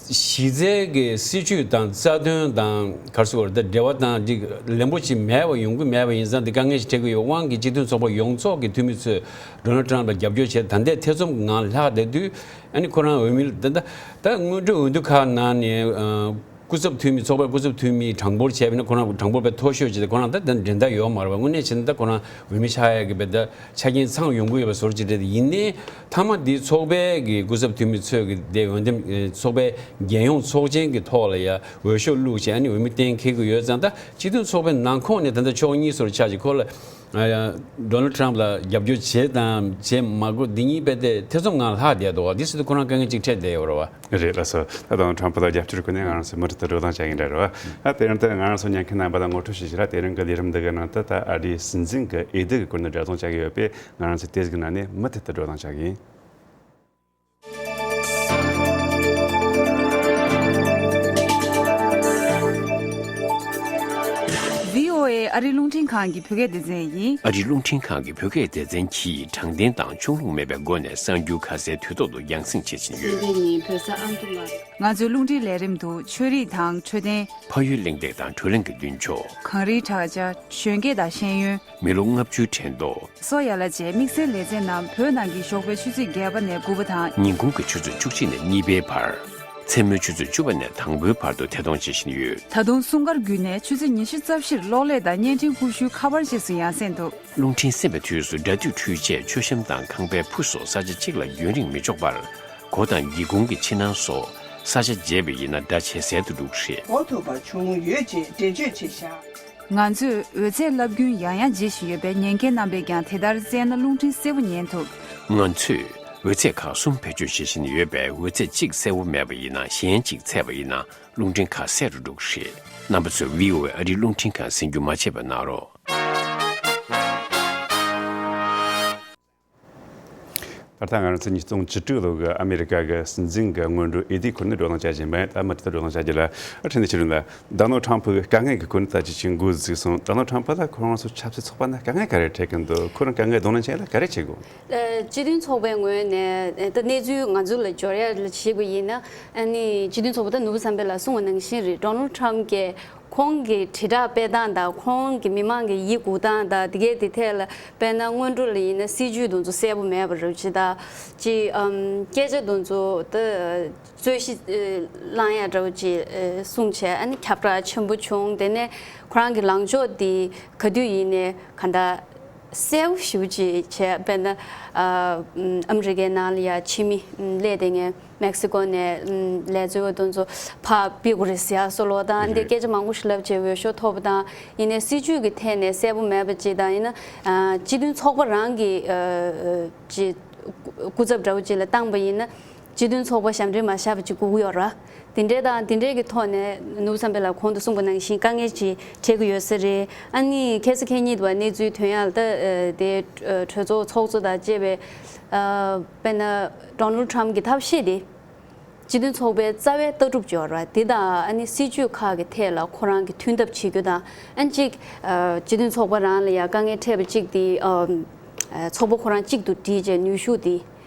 གཞི་རྩའི་གི་སྲིད་ཇུས་དང་རྩ་དོན་དང་ག་རེ་ཟེར་དགོས་རེད་ད་འབྲེལ་བ་དང་འགྲིག་ལན་པོ་ཅིག་མེད་པ་ཡོང་གི་མེད་པ་ཡིན་ཙང་འདི་དཀའ་ངལ་ཞིག་འཕྲད་ཀྱི་ཡོད་དབང་གིས་སྤྱི་མཐུན་ཚོགས་པ་ཡོངས་རྫོགས་ཀྱི་འཐུས་མི་ཚོས་ཌོ་ནལ་ཊམ་པ་ལ་རྒྱབ་སྐྱོར་བྱས་ད་ལྟའི་ཐེ་ཚོམ་གྱི་ངང་ལ་ལྷག་བསྡད་དུས་ཨ་ནི་ཁོ་རང་འོས་མི་ད་ལྟ་ད་སྔོན་འགྲོའི་འོས་བསྡུ་ཁག་ནང་ནས་ཨ། སྐུ་ཚབ་འཐུས་མི་ཚོགས་པའི་སྐུ་ཚབ་འཐུས་མིའི་གྲངས་འབོར་བྱས་པ་ཡིན་ན་ཁོ་རང་གྲངས་འབོར་དཔེ་མཐོ་ཤོས་ཅིག་དེ་ཁོ་རང་ད་ད་འགྲན་ཟླ་ཡོད་མ་རེད་བ། དངོས་གནས་བྱས་ན་ད་ཁོ་རང་འོས་མི་ཆགས་ཡག་གི་དཔེ་ད་ཆ་རྐྱེན་ཚང་ཡོང་གི་ཡོད་པའི་བཟོ་འདྲ་ཅིག་རེད། ཡིན་ནའི་མཐའ་མ་འདི་ཚོགས་པའི་གི་སྐུ་ཚབ་འཐུས་མི་ཚོས་གི་དེ་འོས་འདེམས་ཚོགས་པའི་རྒྱལ་ཡོངས་ཚོགས་ཆེན་གི་ཐོག་ལ་ཡ་འོས་ཤོག་བླུགས་བྱས་ཨ་ནི་འོས་མི་གཏན་འཁེལ་གི་ཡོད་ཙང་ད་སྤྱི་མཐུན་ཚོགས་པའི་ནང་ཁོངས་ནས་ད་ལྟ་ཕྱོགས་གཉིས་སུ་ཆགས་ཀྱི་ཁོ་ལ། ཨ་ཡ། ཌོ་ནལ་ཊམ་པ་ལ་རྒྱབ་སྐྱོར་བྱེད་དང་བྱེད་མ་དགོས་འདི་གཉིས་རྦད་དེ་ཐེ་ཚོམ་ངང་ལྷག་བསྡད་འདུག་འདི་སྲིད་དུ་ཁོ་རང་དཀའ་ངལ་ཅིག་འཕྲད་བསྡད་ཡོད་རེད་བ། རེད་ལགས་སོ། ད་ཌོ་ནལ་ཊམ་པ་ལ་རྒྱབ་སྐྱོར་གྱི་ནས་ང་རང་ཚོས་མུ་མཐུད་དུ་བགྲོ་གླེང་བྱ་གི་ཡིན་འདྲ་རེད་བ། ཨ་དེ་རིང་ད་ང་རང་ཚོ་ཉན་མཁན་རྣམ་པ་ལ་ངོ་སྤྲོད་ཞུ་ཞིག་ར། དེ་རིང་གི་ལས་རིམ་འདི་གི་ནང་དུ་ད་ཨ་རིའི་སྲིད་འཛིན་གྱི་འོས་བསྡུ་གི་སྐོར་ནས་འགྲེལ་བརྡུང་བྱ་གི་ཡོད་པས་ང་རང་ཚོས་དེ་ཟིག་ནང་ནས་མུ་མཐུད་དུ་བགྲོ་གླེང་བྱ་གི་ཡིན། བྷི་ཨོ་ཨེ་ཨ་རི་རླུང་འཕྲིན་ཁང་གི་བོད་སྐད་སྡེ་ཚན་ཡིན། ཨ་རི་རླུང་འཕྲིན་ཁང་གི་བོད་སྐད་སྡེ་ཚན་གྱིས་དྲང་བདེན་དང་ཕྱོགས་ལྷུང་མེད་པའི་སྒོ་ནས་གསར་འགྱུར་ཁ་གསལ་དུས་ཐོག་ཏུ་རྒྱང་སྲིང་བྱེད་བཞིན་ཡོད། སེ་འབྲས་ཉིན་བོད་ས་ཨ་མདོ་ལ། ང་ཚོའི་རླུང་འཕྲིན་ལས་རིམ་དུ་ཆོས་རིག་དང་འཕྲོད་བསྟེན། ཕ་ཡུལ་གླེང་སྟེགས་དང་བགྲོ་གླེང་གི་མདུན་ཅོག་གངས་རིའི་བྲག་ཅ། གཞོན་སྐྱེས་དང་ཤེས་ཡོན། མི་ལོ་ལྔ་བཅུའི་དྲན་ཐོ། སོགས་ཡ་ལ་བཅས་དམིགས་བསལ་ལེ་ཚན་རྣམས་བོད་ནང་གི་ཞོགས་པའི་ཆུ་ཚོད་བརྒྱད་པ་ནས་དགུ་པ་དང་། ཉིན་གུང་གི་ཆུ་ཚོད་བཅུ་གཅིག་ནས་གཉིས་པའི་བར། མཚན་མོའི་ཆུ་ཚོད་བཅུ་པ་ནས་དང་པོའི་བར་དུ་ཐད་གཏོང་བྱེད་བཞིན་ཡོད། ད་དུང་སྲུང་སྐར་བརྒྱུད་ནས་ཆུ་ཚོད་ཉི་ཤུ་རྩ་བཞིར་གློག་ཀླད་དང་བརྙན་འཕྲིན་ཀུ་ཤུའི་ཁ་པར་རྗེས་སུ་ཡང་སེང་འདུག་རླུང་འཕྲིན་གསན་པའི་དུས་སུ་སྒྲ་སྡུད་འཕྲུལ་ཆས་མཆོད་བཤམས་དང་ཁང་པའི་ཕུ་སོགས་ས་ཆ་གཅིག་ལ་རྒྱུན་རིང་མི་འཇོག་པར། སྒོ་དང་སྒེའུ་ཁུང་གི་ཕྱི་ནང་སོགས་ས་ཆ་བརྗེ་བ་ཡིན་ན་སྒྲ་ཇེ་གསལ་དུ་འགྲོ་གི་རེད། གོ་ཐུབ་པ་བྱུང་ཡོད་ཅེས་འགྲེལ་བརྗོད་བྱས་བཞག་ང་ཚོས་འོད་ཚད་རླབས་རྒྱུན་ཡང་ཡང་འབྱེད་བཞིན་ཡོད་པས་ཉན་མཁན་རྣམ་པས་ཀྱང་དེ་ལྟར་བཙལ་ན་རླུང་འཕྲིན་གསལ་པོ་ཉན་ཐུབ། ང་ཚོས་འོད་ཚད་ཁག་གསུམ་བེད་སྤྱོད་བྱེད་བཞིན་ཡོད་པས་འོད་ཚད་གཅིག་གསལ་པོ་མེད་པ་ཡིན་ན་གཞན་གཅིག་ཚད་པ་ཡིན་ན་རླུང་འཕྲིན་ཁ་གསལ་རུ་འགྲོ་གི་རེད། རྣམ་པ་ཚོས་བྷི་ཨོ་ཨེ་ཨ་རིའི་རླུང་འཕྲིན་ཁང་གསན་རྒྱུ་མ་བརྗེད་པ་གནང་རོགས། ད་ལྟ་ང་རང་ཚོ་ཉིས་སྟོང་བཅུ་དྲུག་ལོ་གི་ཨ་མེ་རི་ཀ་གི་སྲིད་འཛིན་གྱི་སྔོན་འགྲོ་འོས་བསྡུའི་སྐོར་ནས་བགྲོ་གླེང་བྱ་བཞིན་པ་ཡིན། ད་མུ་མཐུད་དུ་བགྲོ་གླེང་བྱ་རྒྱུ་ལ། ཨ། འཕྲིན་ལས་ཆོས་སྒྲོན་ལགས། ཌོ་ནལ་ཁྲམ་ཕུ་གི་དཀའ་ངལ་གྱི་སྐོར་ནས་ད་ཅི་ཅིག་འགོ་འཛུགས་སོང་། ཌོ་ནལ་ཁྲམ་ཕུ་ལ་ཁོ་རང་ཚོ་ཆབ་སྲིད་ཚོགས་པ་ནས་དཀའ་ངལ་ག་རེ་འཕྲད་ཀྱི་འདུག་ཁོ་རང་དཀའ་ངལ་གདོང་ལེན་བྱེད་ཡ་ལ་ག་རེ་བྱེད་དགོས། ཨ། སྤྱི་མཐུན་ཚོགས་པའི་ངོས་ནས་ད་གནས་ཚུལ་ང་ཚོ་ལ་འབྱོར་ཡ་ལ་བྱེད་དགོས་ཡིན་ན། ཨ་ནི་སྤྱི་མཐུན་ཚོགས་པ་ད་ནོར་བུ་བསམ་འཕེལ་ལགས་གསུངས་པ་ནང་བཞིན་རེད། ཌོ་ནལ་ཁྲམ་གྱིས་ཁོང་གི་དྲིལ་བསྒྲགས་སྤེལ་སྟངས་དང་ཁོང་གི་མི་མང་གི་ཡིད་འགུག་སྟངས་དང་དེ་གའི་དེ་ཐད་ལ་དཔེར་ན་སྔོན་འགྲོ་ལ་ཡིན་ན་སྲིད་ཇུས་དེ་ཚོ་གསལ་པོ་མེད་པ་རེད་ཅེས་དང་། ཅིག་ཨམ། སྐད་ཆ་དེ་ཚོ་ད་རྩོད་གཞི་ཨ་བསླང་ཡ་འདྲ་བོ་ཅིག་ཨ་གསུངས་བྱས། ཨ་ནི་ཁྱབ་བསྒྲགས་ཆེན་པོ་བྱུང་། དེ་ནས་ཁོ་རང་གི་ལངས་ཕྱོགས་དེ་ག་དུས་ཡིན་ནའི་ག་འདྲ་གསལ་པོ་ཞེ་པོ་ཅིག་བྱས། དཔེར་ན་ཨ་ཨམ། ཨ་མི་རི་ཀའི་ནང་ལ་ཡ་ཕྱི་མི་ཨམ། སླེབས་བསྡད་མཁན་མེག་སི་ཀོ་ནས་ཨམ། ལས་བཟོ་བ་དེ་ཚོ་ཕར་ཕུད་དགོས་རེད་ཟེར་ཡ་སོགས་ལོག་དང་། འདི་རེད། སྐད་ཆ་མང་པོ་ཞིག་ལབ་བྱས་འོས་ཤོག་ཐོབ་པ་དང་། ཡིན་ནའི་སྲིད་ཇུས་ཀྱི་ཐད་ནས་གསལ་པོ་མེད་པ་ཅིག་དང་། ཡིན་ན་ཨ་སྤྱི་མཐུན་ཚོགས་པ་རང་གི་ཨ་ཨ་ཅིག་སྐུ་ཚབ་འདྲ་བོ་ཅིག་ལ་བཏང་པ་ཡིན་ན་སྤྱི་མཐུན་ཚོགས་པ་ཞབས་འདྲེན་མ་བཞག་པ་ཅིག་དགོས་ཀྱི་ཡོད་རེད། དེ་འདྲའི་དང་དེ་འདྲའི་གི་ཐོག་ནས་ནོར་བུ་བསམ་འཕེལ་ལགས་གོང་དུ་གསུངས་པ་ནང་བཞིན་དཀའ་ངལ་ཅིག་འཕྲད་ཀྱི་ཡོད་ས་རེད། ཨ་ནི་ཁ་སང་ཁ་ཉིན་དུ་བ་གནས་ཚུལ་ཐོན་ཡག་ལ་ད་ཨ་དེ་ཨ་གྲོས་ཚོགས་ཚོགས་གཙོ་དང་བཅས་པའི་ཨ་དཔེར་ན་ཌོ་ནལ་ཁྲམ་གྱི་ཐབས་ཤེས་དེ་སྤྱི་མཐུན་ཚོགས་པའི་རྩ་བའི་ལྟ་གྲུབ་ཅིག་ཡོད་རེད། དེ་དང་ཨ་ནི་སྲིད་ཇུས་ཁག་གི་ཐད་ལ་ཁོ་རང་གི་མཐུན་ཐབས་བྱེད་རྒྱུ་དང་། ཨ་ནི་གཅིག་ཨ་སྤྱི་མཐུན་ཚོགས་པ་རང་ལ་ཡང་དཀའ་ངལ་འཕྲད་པ་གཅིག་དེ་ཨ་ཚོགས་པ་ཁོ་རང་གཅིག་ཏུ་སྒྲིལ་བྱས་ནུས་ཤུགས་དེ་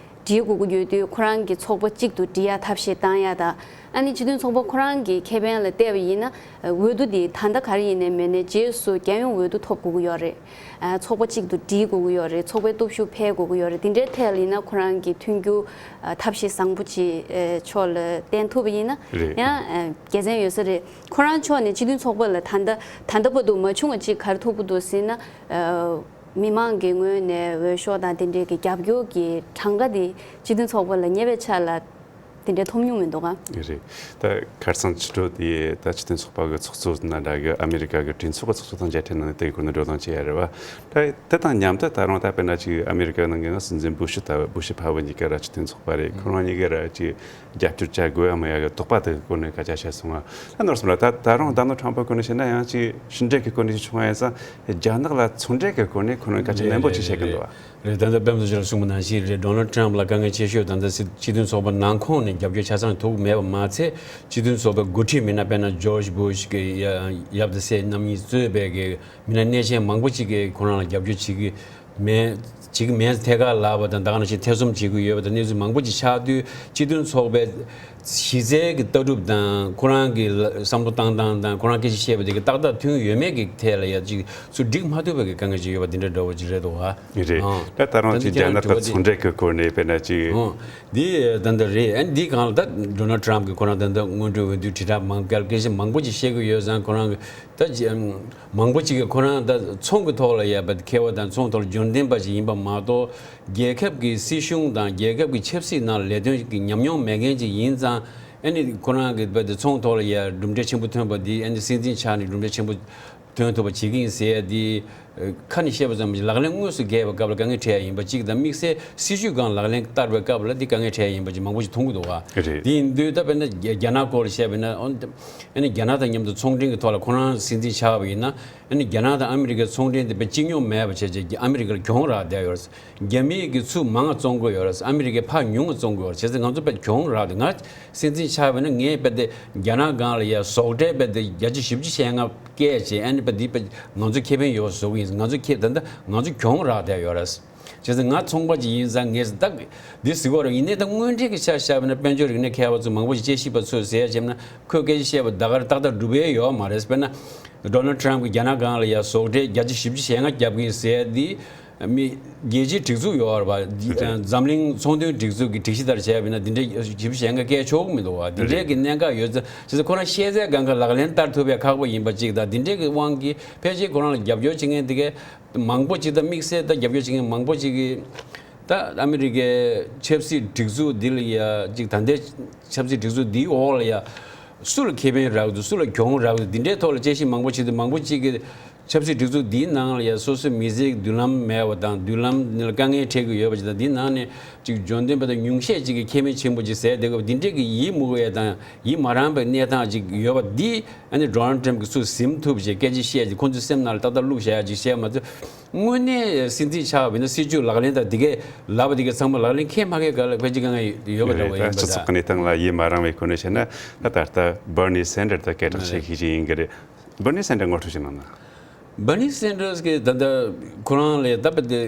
སྒྲིལ་དགོས་ཀྱི་ཡོད་དུས། ཁོ་རང་གི་ཚོགས་པ་གཅིག་ཏུ་སྒྲིལ་ཡ་ཐབས་ཤེས་བཏང་ཡ་དང་། ཨ་ནི་སྤྱི་མཐུན་ཚོགས་པ་ཁོ་རང་གི་ཁེ་ཕན་ལ་བལྟས་པ་ཡིན་ན། འོས་བསྡུ་འདི་ད་ལྟ་ག་རེ་ཡིན་ནའི་མིན་ནའི་རྗེས་སུ་རྒྱལ་ཡོངས་འོས་བསྡུ་ཐོབ་དགོས་ཀྱི་ཡོད་རེད། ཨ་ཚོགས་པ་གཅིག་ཏུ་སྒྲིལ་དགོས་ཀྱི་ཡོད་རེད། ཚོགས་པའི་སྟོབས་ཤུགས་འཕེལ་དགོས་ཀྱི་ཡོད་རེད། འདི་འདྲའི་ཐད་ལ་ཡིན་ན་ཁོ་རང་གི་མཐུན་འགྱུར་ཨ་ཐབས་ཤེས་བཟང་པོ་ཅིག་ཨ་ཕྱོགས་ལ་བསྟན་ཐུབ་པ་ཡིན་ན། རེད། ཡང་ཨ་དགེ་མཚན་ཡོད་ས་རེད། ཁོ་རང་ཕྱོགས་ནས་སྤྱི་མཐུན་ཚོགས་པ་ལ་ད་ལྟ་ད་ལྟ་བར་དུ་མ་བྱུང་བ་ཅིག་ག་རེ་ཐུག་གི་འདུག་ཟེར་ན། ཨ་མི་མང་གི་ངོས་ནས་འོས་ཤོག་དང་དེ་འདྲའི་གི་རྒྱབ་སྐྱོར་གྱི་གྲངས་ཀ་དེ་སྤྱི་མཐུན་ཚོགས་པ་ལ་ཉེ་བའི་ཆར་ལ་དེ་འདྲའི་ཐོབ་མྱོང་མི་འདུག་ག་རེད། ད་ཁ་སང་ཕྱི་དྲོ་དེ་ད་སྤྱི་མཐུན་ཚོགས་པ་གི་ཚོགས་གཙོ་ན་འདྲ་གི་ཨ་མེ་རི་ཀ་གི་གྲོས་ཚོགས་ཀྱི་ཚོགས་གཙོ་དང་མཇལ་འཕྲད་གནང་ནས་དེ་གི་སྐོར་ནས་བགྲོ་གླེང་བྱས་ཡ་རེད་བ། ད་དེ་དང་མཉམ་དུ་ད་རུང་ད་དཔེར་ན་ཅིག་ཨ་མེ་རི་ཀ་ནང་གི་ན་སྲིད་འཛིན་སྦུ་ཤི་ད་སྦུ་ཤི་ཕ་བུ་གཉིས་ཀ་ར་སྤྱི་མཐུན་ཚོགས་པ་རེད། ཁོ་རང་གཉིས་ཀ་ར་ཅིག་རྒྱབ་སྐྱོར་བྱ་དགོས་ཡ་མེད་ཡ་གི་དོགས་པ་དེ་གི་སྐོར་ནས་སྐད་ཆ་བཤད་སོང་ང་། ད་ནོར་སོང་ལ་ད་ད་རུང་ཌོ་ནལ་ཊམ་ཕི་སྐོར་ནས་བཤད་ན་ཡང་ཅིག་ཕྱི་འབྲེལ་གྱི་སྐོར་ནས་ཅིག་བྱུང་བ་ཡིན་ཙང་རྒྱ་ནག་ལ་ཚོང་འབྲེལ་གྱི་སྐོར་ནས་ཁོ་རང་སྐད་ཆ་ནན་པོ་ཅིག་བཤད་ཀྱི་འདུག་བ། རེད། ད་ལྟ་པད་མ་བཟོ་ཅར་གསུངས་པ་ནང་བཞིན་རེད། ཌོ་ནལ་ཊམ་ཕི་ལ་དཀའ་ངལ་ཆེ་ཤོས་ད་ལྟ་སྲིད་སྤྱི་མཐུན་ཚོགས་པ་ནང་ཁོངས་ནས་རྒྱབ་སྐྱོར་ཆ་ཚང་ཐུབ་མེད་པ་མ་ཚད། སྤྱི་མཐུན་ཚོགས་པའི་འགོ་ཁྲིད་མི་སྣ་དཔེར་ན་ཇོརྗ་སྦུ་ཤི་གི་ཡབ་དང་སྲས་རྣམ་གཉིས་གཙོས་པའི་གི་མི་སྣ་སྣེ་ཤན་མང་པོ་ཅིག་གིས་ཁོ་རང་ལ་རྒྱབ་སྐྱོར་བྱེད་ཀྱི་མེད། བྱེད་ཀྱི་མེད་ཐད་ཀར་ལབ་པ་དང་ད་ག་ནང་བཞིན་ཐེ་ཚོམ་བྱེད་ཀྱི་ཡོད་པ་དང་གནས་ཚུལ་མང་པོ་ཅིག་ཆགས་དུས། སྤྱི་མཐུན་ཚོགས་པའི་གཞི་རྩའི་གི་ལྟ་གྲུབ་དང་ཁོ་རང་གི་བསམ་བློ་བཏང་སྟངས་དང་ཁོ་རང་སྐད་ཆ་བཤད་པ་དེ་གི་ཏག་ཏག་མཐུན་ཡོད་མེད་ཀྱི་ཐད་ལ་ཡ་ཅིག་ཚུར་འགྲིག་མ་ཐུབ་པའི་གི་དཀའ་ངལ་ཅིག་ཡོད་པ་འདི་འདྲ་འདྲ་བོ་ཅིག་རེད་འདུག་ག་རེད། ཨང་། ད་ད་རུང་ད་ཅིག་རྒྱ་ནག་གི་ཚོང་འབྲེལ་གྱི་སྐོར་ནས་དཔེར་ན་ཅིག་ཨང་། འདི་ད་ལྟ་རེད། ཨ་འདི་སྒང་ལ་ད་ཌོ་ནལ་ཊམ་ཕི་གིས་ཁོ་རང་ད་ལྟ་སྔོན་འགྲོའི་འོས་བསྡུའི་དྲིལ་བསྒྲགས་མང་སྐད་སྐད་ཆ་མང་པོ་ཅིག་བཤད་ཀྱི་ཡོད་ཙང་། ཁོ་རང་གི་ད་ཅི་མང་པོ་ཅིག་གིས་ཁོ་རང་ད་ཚོང་གི་ཐོག་ལ་ཡ་བ་མཁས་པ་དང་ཚོང་ཐོག་ལ་འབྱོར་ལྡན་པ་ཞིག་ཡིན་པ་མ་གཏོགས། རྒྱལ་ཁབ་ཀྱི་སྲིད་གཞུང་དང་རྒྱལ་ཁབ་ཀྱི་ཆབ་སྲིད་ནང་ལས་དོན་གྱི་ཉམས་མྱོང་མེད་མཁན་ཅིག་ཡིན་ཙང་། ཨ་ནི་ཁོ་རང་གི་བ་དེ་ཚོང་ཐོག་ལ་ཡ་གྲུབ་འབྲས་ཆེན་པོ་ཐོན་པ་འདི། ཨ་ནི་སྲིད་འཛིན་ཆགས་ནས་གྲུབ་འབྲས་ཆེན་པོ་ཐོན་ཐུབ་པ་བྱེད་ཀྱི་ཡིན་ཟེར་ཡ་འདི་ཁ་ནས་བཤད་པ་ཙམ་གྱིས་ལག་ལེན་དངོས་སུ་འཁེལ་བའི་སྐབས་ལ་དཀའ་ངལ་འཕྲད་ཡ་ཡིན་པ་གཅིག་དང་། དམིགས་བསལ་སྲིད་ཇུས་སྒང་ལག་ལེན་བསྟར་བའི་སྐབས་ལ་འདི་དཀའ་ངལ་འཕྲད་ཡ་ཡིན་པ་ཅིག་མང་པོ་ཞིག་མཐོང་གི་འདུག་ག་རེད། དེ་ཡིན་དུས་ད་དཔེར་ན་རྒྱ་རྒྱ་ནག་སྐོར་ལ་བཤད་པ་ཡིན་ན། ཨ་ནི་རྒྱ་ནག་དང་མཉམ་དུ་ཚོང་འབྲེལ་གྱི་ཐོག་ལ་ཁོ་རང་སྲིད་འཛིན་ཆགས་པ་ཡིན་ན། ཨ་ནི་རྒྱ་ནག་དང་ཨ་མི་རི་ཀའི་ཚོང་འབྲེལ་འདི་དཔེ་སྤྱི་སྙོམས་མེད་པ་བྱས་བྱས་ཨ་མི་རི་ཀ་ལ་གྱོང་རག་བསྡད་ཡོད་རེད། རྒྱ་མིའི་གི་ཚུར་མང་བ་བཙོང་གི་ཡོད་རེད། ཨ་མི་རི་ཀའི་ཕར་ཉུང་བ་བཙོང་གི་ཡོད་རེད། བྱས་ཙང་ང་ཚོ་དཔེ་གྱོང་རག་འདུག་ང་སྲིད་འཛིན་ཆགས་པ་ཡིན་ན་ངས་དཔེ་དེ་རྒྱ་ནག་སྒང་ལ་ཡ་ཟོག་འབྲེལ་དཔེ་དེ་བརྒྱ་ཆ་བཞི་བཅུ་ཞེ་ལྔ་བཀལ་བྱས། ཨ་ནི་དཔེ་འདི་དཔེ་ང་ཚོ་ཁེ་ཕན་ཡོད་བཟོ་གི་ཡིན། ང་ཚོ་ཁེ་ད་ལྟ་ང་ཚོ་གྱོང་རག་བསྡད་ཡོད་རེད། བྱས་ཙང་ང་ཚོང་པ་ཅིག་ཡིན་ཙང་ངས་ད་འདི་ཟེར་གྱི་ཡོད་རེད། ཡིན་ནའི་ད་དངོས་འབྲེལ་གྱི་ཆ་བཞག་པ་ཡིན་ན་དཔལ་འབྱོར་རིག་གནས་མཁས་པ་ཚོ་མང་པོ་ཞིག་དཔྱད་ཞིབ་པ་ཚོས་ཟེར་ཡ་བྱས་ན་ཁོས་སྐད་ཆ་བཤད་པ་ད་ག་རེ་ཏག་ཏག་འགྲུབ་ཡས་ཡོད་མ་རེད། དཔེར་ན་ཌོ་ནལ་ཊམ་གྱིས་རྒྱ་ནག་སྒང་ལ་ཡ་ཟོག་འབྲེལ་བརྒྱ་ཆ་བཞི་བཅུ་ཞེ་ལྔ་བརྒྱབ་ཀྱི་ཡིན་ཟེར་ཡ་འདི་མི་རྒྱལ་སྤྱིའི་སྒྲིག་འཛུགས་ཡོད་རེད་པ། འཛམ་གླིང་ཚོང་དོན་སྒྲིག་འཛུགས་ཀྱི་སྒྲིག་གཞི་ལྟར་བྱས་པ་ཡིན་ན་འདི་འདྲའི་བཞི་བཅུ་ཞེ་ལྔ་བཀལ་ཆོག་གི་མི་འདུག་བ། འདི་འདྲའི་གི་གནད་འགག་ཡོད་ཙང་། བྱས་ཙང་ཁོ་རང་བཤད་ཚད་སྒང་ག་ལག་ལེན་བསྟར་ཐུབ་ཡ་ཁག་པོ་ཡིན་པ་གཅིག་དང་། འདི་འདྲའི་གི་དབང་གིས་ཕལ་ཆེར་ཁོ་རང་ལ་རྒྱབ་སྐྱོར་བྱེད་མཁན་དེ་གས་མང་པོ་ཅིག་དང་། དམིགས་བསལ་ད་རྒྱབ་སྐྱོར་བྱེད་མཁན་མང་པོ་ཅིག་གིས་ད་ཨ་མི་རི་ཀའི་ཆབ་སྲིད་སྒྲིག་འཛུགས་འདི་ལ་ཡ་ཅིག་ད་ལྟའི་ཆབ་སྲིད་སྒྲིག་འཛུགས་འདིའི་འོག་ལ་ཡ་སུ་ལ་ཁེ་ཕན་རག་འདུག་སུ་ལ་གྱོང་རག་འདུག་འདི་འདྲའི་ཐོག་ལ་དཔྱད་ཞིབ་མང་པོ་བྱེད་དུས། མང་པོ་ཅིག་གིས་ ཆབ་སྲིད་སྒྲིག་འཛུགས་འདིའི་ནང་ལ་ཡང་སོ་སོའི་མི་ཚེའི་མདུན་ལམ་མེད་པ་དང་མདུན་ལམ་ནི་ལ་དཀའ་ངལ་འཕྲད་ཀྱི་ཡོད་པ་ཅིག་དང་འདིའི་ནང་ནས་ཅིག་འབྱོར་ལྡན་པ་དང་ཉུང་ཤས་ཅིག་གིས་ཁེ་ཕན་ཆེན་པོ་ཅིག་ཟད་བསྡད་དགོས་པ་འདི་འདྲས་ཀྱི་ཡིད་མུག་ཡས་དང་ཡིད་མ་རངས་པའི་གནས་སྟངས་ཅིག་ཡོད་པ་འདི་ཨ་ནི་ཌོ་ནལ་ཊམ་གྱིས་ཚུར་ཟིན་ཐུབ་ཅེས་སྐད་ཆ་བཤད་ཅིག་ཁོང་ཚོའི་སེམས་ནང་ལ་ཏག་ཏག་བླུགས་བཞག་ཡ་ཅིག་བཤད་མ་ཚད་དངོས་གནས་སྲིད་འཛིན་ཆགས་པ་ཡིན་ན་སྲིད་ཇུས་ལག་ལེན་དང་འདི་གས་ལབ་པ་འདི་གས་ཚང་མ་ལག་ལེན་འཁེལ་མ་འཁེལ་ག་ལ་ཕལ་ཆེར་དཀའ་ངལ་ཡོད་པ་འདྲ་བོ་ཡིན་པ་འདྲ། སྤྱི་ཚོགས་ཀྱི་གནས་སྟངས་ལ་ཡིད་མ་རངས་པའི་སྒོ་ནས་བཤད་ན་ད་ད་ལྟ་Bernie Sanders་དང་སྐད་གྲགས་ཆེ་ཤོས་ཅིག་ཡིན་གྱི་རེད། Bernie Sanders་ངོ་སྤྲོད་ཅིག་གནང་ན། Bernie Sanders་གིས་ད་ལྟ་ཁོ་རང་ལ་ད་པ་དེ་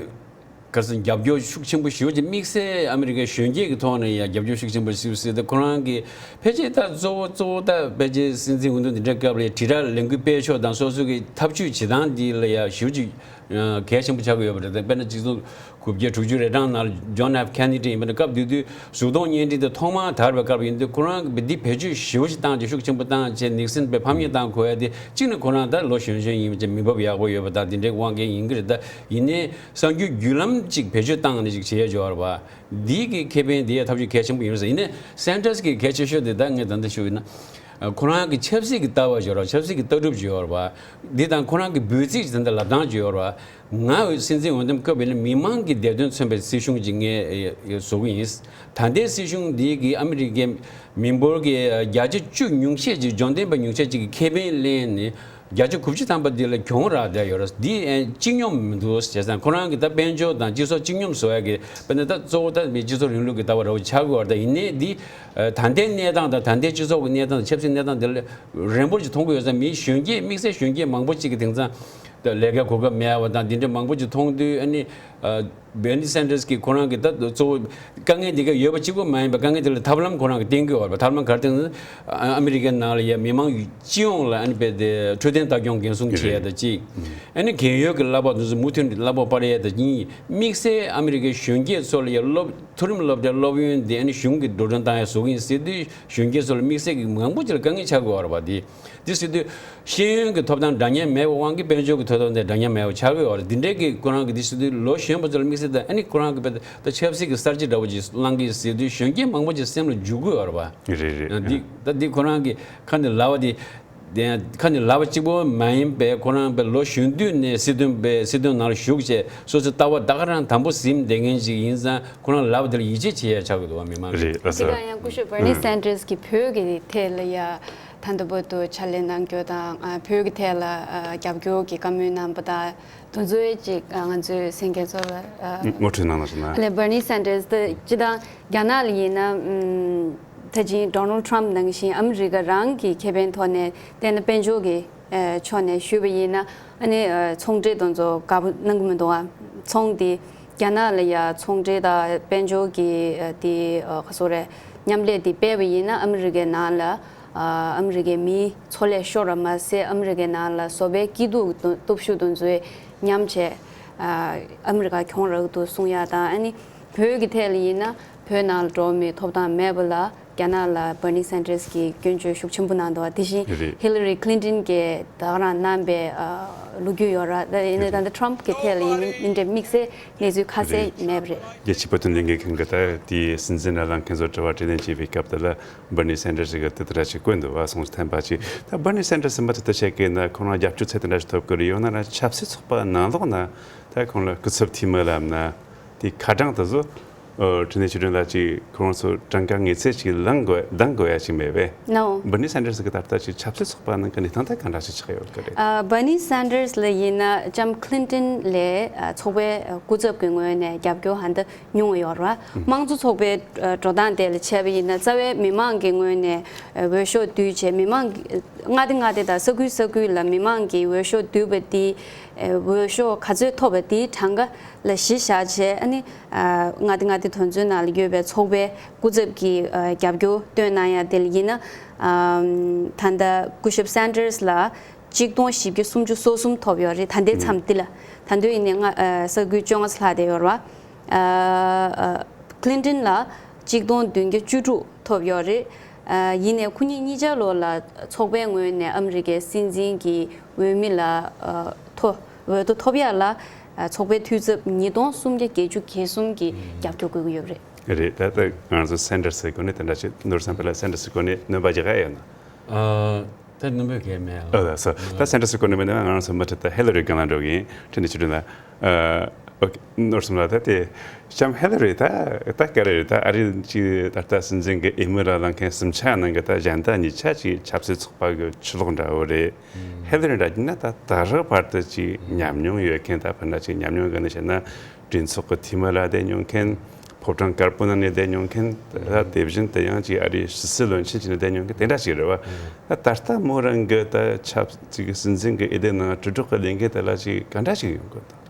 ག་ས་རྒྱབ་སྐྱོར་ཤུགས་ཆེན་པོ་ཞེ་པོ་ཅིག་དམིགས་བསལ་ཨ་མི་རི་ཀའི་གཞོན་སྐྱེས་ཀྱི་ཐོག་ནས་ཡང་རྒྱབ་སྐྱོར་ཤུགས་ཆེན་པོ་ཞེ་པོ་ཞིག་ད་ཁོ་རང་གིས་ཕལ་ཆེར་ད་གཙོ་བོ་གཙོ་བོ་ད་ཕལ་ཆེར་སྲིད་འཛིན་འོས་བསྡུ་འདི་འདྲའི་སྐབས་ལ་དྲིལ་བསྒྲགས་ལས་འགུལ་སྤེལ་ཕྱོགས་དང་སོ་སོ་གི་ཐབས་ཇུས་བྱེད་སྟངས་འདི་ལ་ཡང་ཞེ་པོ་ཅིག་གལ་ཆེན་པོ་ཆགས་ཀྱི་ཡོད་པ་རེད། ད་དཔེར་ན་སྤྱི་ཚོགས་དགུ་བརྒྱ་དྲུག་ཅུ་རེ་གྲངས་ནང་John F Kennedy་ཡིན་པ་ནི་སྐབས་དེ་དུས་གཟུགས་མཐོང་བརྙན་འཕྲིན་དེ་ཐོག་མར་དར་བའི་སྐབས་ཡིན་དུས་ཁོ་རང་གིས་འདི་བེད་སྤྱོད་ཞེ་པོ་ཅིག་བཏང་རྗེས་ཤུགས་ཆེན་པོ་བཏང་རྗེས་Nixon་པའི་ཕམ་ཉེས་བཏང་དགོས་ཡ་དེ་གཅིག་ནི་ཁོ་རང་ད་ལོ་གཞོན་གཞོན་ཡིན་པ་བྱས་མི་འབབ་ཡག་པོ་ཡོད་པ་དང་དེ་འདྲའི་དབང་གིས་ཡིན་གྱི་རེད། ད་ཡིན་ནའི་གསར་འགྱུར་བརྒྱུད་ལམ་ཅིག་བེད་སྤྱོད་བཏང་ནས་ཅིག་བྱེད་ཡ་སྦྱོར་བ་འདི་གི་ཁེ་ཕན་དེ་ཡ་ཐབས་ཇུས་གལ་ཆེན་པོ་ཡིན་རེད་ཟེར། ཡིན་ནའི་Sanders་གི་གལ་ཆེ་ཤོས་དེ་ད་ངས་ད་ལྟ་ཞུ་ཡིན་ན། ཁོ་རང་གི་ཆབ་སྲིད་ཀྱི་ལྟ་བ་སྦྱོར་བ་ཆབ་སྲིད་ཀྱི་ལྟ་གྲུབ་སྦྱོར་བ་འདི་དང་ཁོ་རང་གི་འབོད་ཚིག་ཅིག་ད་ལྟ་ལབ་སྟངས་སྦྱོར་བ། ང་སྲིད་འཛིན་འོས་འདེམས་སྐབས་ཡིན་ན་མི་མང་གི་བདེ་དོན་མཚོན་པའི་སྲིད་གཞུང་ཅིག་ངས་བཟོ་གི་ཡིན། ད་ལྟའི་སྲིད་གཞུང་འདི་གིས་ཨ་མི་རི་ཀའི་མི་འབོར་གྱི་བརྒྱ་ཆ་བཅུ་ཉུང་ཤས་ཅིག་འབྱོར་ལྡན་པ་ཉུང་ཤས་ཅིག་གི་ཁེ་ཕན་ལེན་ནས་བརྒྱ་ཆ་དགུ་བཅུ་ཐམ་པ་འདི་ལ་གྱོང་རག་བསྡད་ཡོད་རེད། འདི་ཨེ་སྤྱི་སྙོམས་མི་འདུག་བྱས་ཙང་ཁོ་རང་གིས་ད་དཔལ་འབྱོར་དང་སྤྱི་ཚོགས་སྤྱི་སྙོམས་བཟོ་ཡ་གི་དཔེར་ན་ད་གཙོ་བོ་ད་མི་སྤྱི་ཚོགས་རིང་ལུགས་ཀྱི་ལྟ་བ་འདྲ་བོ་ཆགས་དགོས་པ་རེད། ད་ཡིན་ནའི་འདི་ད་ལྟའི་གནས་སྟངས་དང་ད་ལྟའི་སྤྱི་ཚོགས་ཀྱི་གནས་སྟངས་དང་ཆབ་སྲིད་གནས་སྟངས་འདི་ལ་རན་པོ་ཅིག་མཐོང་གི་ཡོད་ཙང་མི་གཞོན་སྐྱེས་དམིགས་བསལ་གཞོན་སྐྱེས་མང་པོ་ཅིག་གིས་དེང་སང་ད་ལས་ཀའི་གོ་སྐབས་མེད་པ་དང་འདི་འདྲ་མང་པོ་ཅིག་མཐོང་དུས་ཨ་ནི། Bernie Sanders་གིས་ཁོ་རང་གི་ད་གཙོ་བོ་དཀའ་ངལ་འདི་ག་ཡོད་པ་གཅིག་པོ་མ་ཡིན་པའི་དཀའ་ངལ་དེ་ལ་ཐབས་ལམ་ཁོ་རང་གིས་བསྟན་གྱི་ཡོད་རེད་པ། ཐབས་ལམ་ག་རེ་བསྟན་ན་ཨ་མི་རི་ཀའི་ནང་ལ་ཡ་མི་མང་སྤྱི་ཡོངས་ལ་ཨ་ནི་དཔེ་དེ་འཕྲོད་བསྟེན་ལྟ་སྐྱོང་འགན་སྲུང་བྱེད་ཡ་དང་གཅིག་ཨ་ནི་རྒས་ཡོལ་གྱི་གླ་ཕོགས་དེ་ཚོ་མུ་མཐུད་ནས་གླ་ཕོགས་སྤར་ཡ་དང་གཉིས། དམིགས་བསལ་ཨ་མི་རི་ཀའི་གཞོན་སྐྱེས་ཚོ་ལ་ཡ་སློབ་མཐོ་རིམ་སློབ་གྲྭའི་སློབ་ཡོན་དེ་ཨ་ནི་གཞུང་གིས་འགྲོ་གྲོན་བཏང་ཡ་བཟོ་གི་ཡིན་ཟེར་དུས་གཞོན་སྐྱེས་ཚོ་ལ་དམིགས་བསལ་གྱི་མང་པོ་ཅིག་ལ་དཀའ་ངལ་ཆགས་དགོས་པ་རེད་པ། དེ་དེ་ཟེར་དུས། ཤེས་ཡོན་གྱི་ཐོབ་ཐང་འདྲ་མཉམ་མེད་པའི་དབང་གིས་དཔལ་འབྱོར་གྱི་ཐོབ་ཐང་དེ་འདྲ་མཉམ་མེད་པ་ཆགས་ཀྱི་ཡོད་རེད། འདི་འདྲའི་གི་ཁོ་རང་གི་འདི་ཟེར་དུས་ལོ་གཞོན་པ་ཚོ་ལ་དམིགས་བསལ་དང་ཨ་ནི་ཁོ་རང་གི་བ་ད་ཆབ་སྲིད་ཀྱི་གསར་བརྗེ་འདྲ་བོ་ཅིག་བསླང་གི་ཟེར་དུས་གཞོན་སྐྱེས་མང་པོ་ཅིག་སེམས་ལ་འཇུག་གི་ཡོད་རེད་པ། རེད་རེད། འདི་ད་འདི་ཁོ་རང་གི་ཁ་ནས་ལབ་པ་དེ་དེ་ཁ་ནས་ལབ་པ་གཅིག་པོ་མ་ཡིན་པའི་ཁོ་རང་པའི་ལོ་གཞོན་དུས་ནས་སྲིད་དོན་པའི་སྲིད་དོན་ནང་ལ་ཞུགས་བྱས་སོ་སོའི་ལྟ་བ་ད་ག་རང་དམ་པོ་ཟིན་བསྡད་མཁན་ཅིག་ཡིན་ཙང་ཁོ་རང་ལབ་པ་དེ་ལ་ཡིད་ཆེས་བྱེད་ཡ་ཆགས་ཀྱི་འདུག་པ་མི་མང་གིས། རེད་ཨ་ཟེར། དེ་ག་ཡང་སྐུ་ཞབས་Bernie Sanders་གིས་བོད་ཀྱི་ཐད་ལ་ཡ། ད་ལྟ་བར་དུ་ཕྱག་ལས་གནང་རྒྱུ་དང་ཨ་བོད་ཀྱི་ཐད་ལ་ཨ་རྒྱབ་སྐྱོར་གྱི་བཀའ་མོལ་གནང་པ་དང་དེ་ཚོའི་ཅིག་ཨ་ང་ཚོའི་གསན་མཁན་ཚོ་ལ་ཨ་ངོ་སྤྲོད་གནང་ན་ཞུ་ན། ཨ་ལས་Bernie Sanders་དེ་སྤྱི་བཏང་རྒྱ་ནག་ལ་ཡིན་ན་ཨམ་ད་ཅིང་Donald Trump་ནང་བཞིན་ཨ་མི་རི་ཀ་རང་གི་ཁེ་ཕན་ཐོག་ནས་བལྟས་ན་དཔལ་འབྱོར་གྱི་ཨ་ཕྱོགས་ནས་ཞུས་པ་ཡིན་ན་ཨ་ནི་ཨ་ཚོང་འབྲེལ་དེ་ཚོ་དགའ་པོ་གནང་གི་མི་འདུག་ཨ། ཚོང་དེ་རྒྱ་ནག་ལ་ཡ་ཚོང་འབྲེལ་དང་དཔལ་འབྱོར་གྱི་ཨ་དེ་ཨ་ག་སོ་རེད་མཉམ་ལས་དེ་སྤེལ་བ་ཡིན་ན་ཨ་མི་རི་ཀའི་ནང་ལ། ཨ་མི་རི་ཀའི་མིའི་འཚོ་ལས་ཤོར་བ་མ་ཟད་ཨ་མི་རི་ཀའི་ནང་ལ་བཟོ་པའི་སྐྱིད་སྡུག་སྟོབས་ཤུགས་དེ་ཚོའི་ཉམས་བྱས། ཨ་ཨ་མི་རི་ཀ་གྱོང་རག་འདུག་གསུང་ཡ་དང་ཨ་ནི་བོད་ཀྱི་ཐད་ལ་ཡིན་ན་བོད་ནང་ལ་འགྲོ་བ་མིའི་ཐོབ་ཐང་མེད་པ་ལ་རྒྱ་ནག་ལ་Bernie Sanders་གྱིས་སྐྱོན་བརྗོད་ཤུགས་ཆེན་པོ་གནང་འདུག་དེ་བཞིན་རེད། Hillary Clinton་གྱིས་ད་ག་རང་གནང་པའི་ཨ་ལོ་རྒྱུས་ཡོད་ར། ད་ཡིན་ན་ད་ལྟ་Trump་གྱི་ཐད་ལ་ཡིན་ན་འདི་འདྲའི་དམིགས་བསལ་གནས་ཚུལ་ཁ་གསལ་རེད། མེད་པ་རེད། རྒྱལ་སྤྱིའི་བོད་དོན་ལས་འགུལ་ཁང་གི་ད་དེའི་སྲིད་འཛིན་ལ་ལངས་མཁན་ཚོ་དྲི་བ་དྲིས་ལན་བྱེད་པའི་སྐབས་དེ་ལ་Bernie Sanders་ཞིག་གིས་དེ་ལྟར་ཞིག་བཀོད་འདུག་བ། གསུང་ཐེངས་པ་ཅིག་ད་Bernie Sanders་མ་དེ་ལྟར་བྱེད་ཀྱི་ན་ཁོ་རང་རྒྱབ་སྐྱོར་ཚད་དེ་འདྲ་ཞིག་ཐོབ་ཀྱི་རེད། ཡང་ན་རང་ཆབ་སྲིད་ཚོགས་པ་ནང་ལོགས་ན་ད་ཁོང་ལ་སྐུ་ཚབ་འཐུས་མི་ལབ་ན་དེ་ཁ་གྲངས་དེ་ཚོ་ཨ་དྲིན་ལན་ཞུ་དྲིན་ལ་ཅིག་ཁོ་རང་ཚོ་གྲངས་ཀ་ངེས་ཚད་ཅིག་ལངས་དགོས་ལྡང་དགོས་ཡ་ཅིག་མེད་པས། No། Bernie Sanders་གི་ད་ལྟ་ཅིག་ཆབ་སྲིད་ཚོགས་པ་ནང་གི་གནས་སྟངས་ད་ག་འདྲ་ཞིག་ཆགས་ཡོད་ཀྱི་རེད། ཨ་Bernie Sanders་ལ་ཡིན་ན་ལྕམ་Clinton་ལས་ཨ་ཚོགས་པའི་ཨ་སྐུ་ཚབ་ཀྱི་ངོས་ནས་རྒྱབ་སྐྱོར་ཧ་ད་ཉུང་བ་ཡོད་རེད་བ། དམངས་གཙོ་ཚོགས་པའི་ཨ་འགྲོ་སྟངས་དེ་ལ་བྱས་པ་ཡིན་ན་རྩ་བའི་མི་མང་གི་ངོས་ནས་ཨ་འོས་ཤོག་བསྡུས་བྱས་མི་མང་གི་མངའ་སྡེ་མངའ་སྡེ་དང་ས་ཁུལ་ས་ཁུལ་ལ་མི་མང་གི་འོས་ཤོག་བསྡུས་པ་དེ་ཨ་འོས་ཤོག་ག་ཚོད་ཐོབ་པ་དེའི་གྲངས་ཀ་ལ་གཞི་བཞག་བྱས་ཨ་ནི་ཨ་མངའ་སྡེ་མངའ་སྡེ་དེ་ཚོའི་ནང་ལ་ཡོད་པའི་ཚོགས་པའི་སྐུ་ཚབ་ཀྱིས་ཨ་རྒྱབ་སྐྱོར་བཏོན་གནང་ཡ་དེ་ལ་ཡིན་ན་ཨམ་ད་ལྟ་སྐུ་ཞབས་Sanders་ལ་གཅིག་སྟོང་བཞི་བརྒྱ་སུམ་ཅུ་སོ་གསུམ་ཐོབ་ཡོད་རེད། ད་ལྟའི་མཚམས་འདི་ལ་ད་དུང་ཡིན་ནའི་ང་ཨ་ས་ཁུལ་བཅོ་ལྔ་ཙམ་ལྷག་བསྡད་ཡོད་རེད་བ། ཨ་ཨ་Clinton་ལ་གཅིག་སྟོང་བདུན་བརྒྱ་བཅུ་དྲུག་ཐོབ་ཡོད་རེད། ཨ་ཡིན་ནའི་ཁོ་གཉིས་གཉིས་ཆ་ལོ་ལ་ཚོགས་པའི་ངོས་ནས་ཨ་མི་རི་ཀའི་སྲིད་འཛིན་གྱི་འོས་མི་ལ་ཨ་ཐོ་འོས་བསྡུ་ཐོབ་ཡག་ལ་ཨ་ཚོགས་པའི་འཐུས་ཚབ་ཉིས་སྟོང་སུམ་བརྒྱ་བརྒྱད་ཅུ་གྱ་གསུམ་གྱིས་རྒྱབ་སྐྱོར་དགོས་ཀྱི་ཡོད་རེད། རེད། ད་ལྟ་ང་ཚོ་Sanders་གི་སྒོ་ནས་དེ་འདྲ་ཞིག་ནོར་བསམ་པ་ལ་Sanders་གི་སྒོ་ནས་སྣོན་པ་རྒྱག་ཡ་ཡོད་ན། ཨ། ད་རྣམ་པས་གས་མེད་ལ། ཨོ་ལགས་སོ། ད་སེན་ཊར་སི་ཀོ་ནི་མི་ནི་ང་རང་ཚོ་མུ་མཐུད་དུ་ཧེ་ལི་རི་སྒང་ལ་འགྲོ་གི་ཡིན། ཁྲིད་ནས་ཕྱི་དྲོ་ན། ཨོ་ནོར་སོང་ལ། ད་དེ་ལྕམ་ཧེ་ལི་རི་ད་ད་ག་རེ་རེད། ད་ཨ་རི་ཅིག་ད་ལྟ་སྲིད་འཛིན་གི་འོས་མི་ར་ལངས་མཁན་གསུམ་ཆ་ནང་གི་ད་གཞན་དག་གཉིས་ཆ་ཅིག་ཆབ་སྲིད་ཚོགས་པ་གི་ཕྱི་ལོགས་འདྲ་བོ་རེད། ཧེ་ལི་རི་འདྲ་ཡིན་ན་ད་ད་རག་བར་དུ་ཅིག་ཉམས་མྱོང་ཡོད་མཁན། ད་ཕར་ན་ཅིག་ཉམས་མྱོང་གི་ནི་བྱས་ན་གྲོས་ཚོགས་ཀྱི་འཐུས་མི་ལ་བསྡད་མྱོང་མཁན། ཕོ་བྲང་དཀར་པོ་ནང་ནས་བསྡད་མྱོང་མཁན། ད་དེ་བཞིན་དུ་ཡང་ཅིག་ཨ་རིའི་ཕྱི་སྲིད་བློན་ཆེན་ཅིག་ནས་བསྡད་མྱོང་མཁན་དེ་འདྲ་ཞིག་རེད་བ། ད་ད་ལྟ་མོ་རང་གི་ད་ཆབ་ཅིག་སྲིད་འཛིན་གྱི་འོས་བསྡུ་ནང་དྲིལ་སྒྲོག་གི་ལས་འགན་དེ་ལ་ཅིག་ག་འདྲ་ཞིག་ཡོང་དགོས་དང་།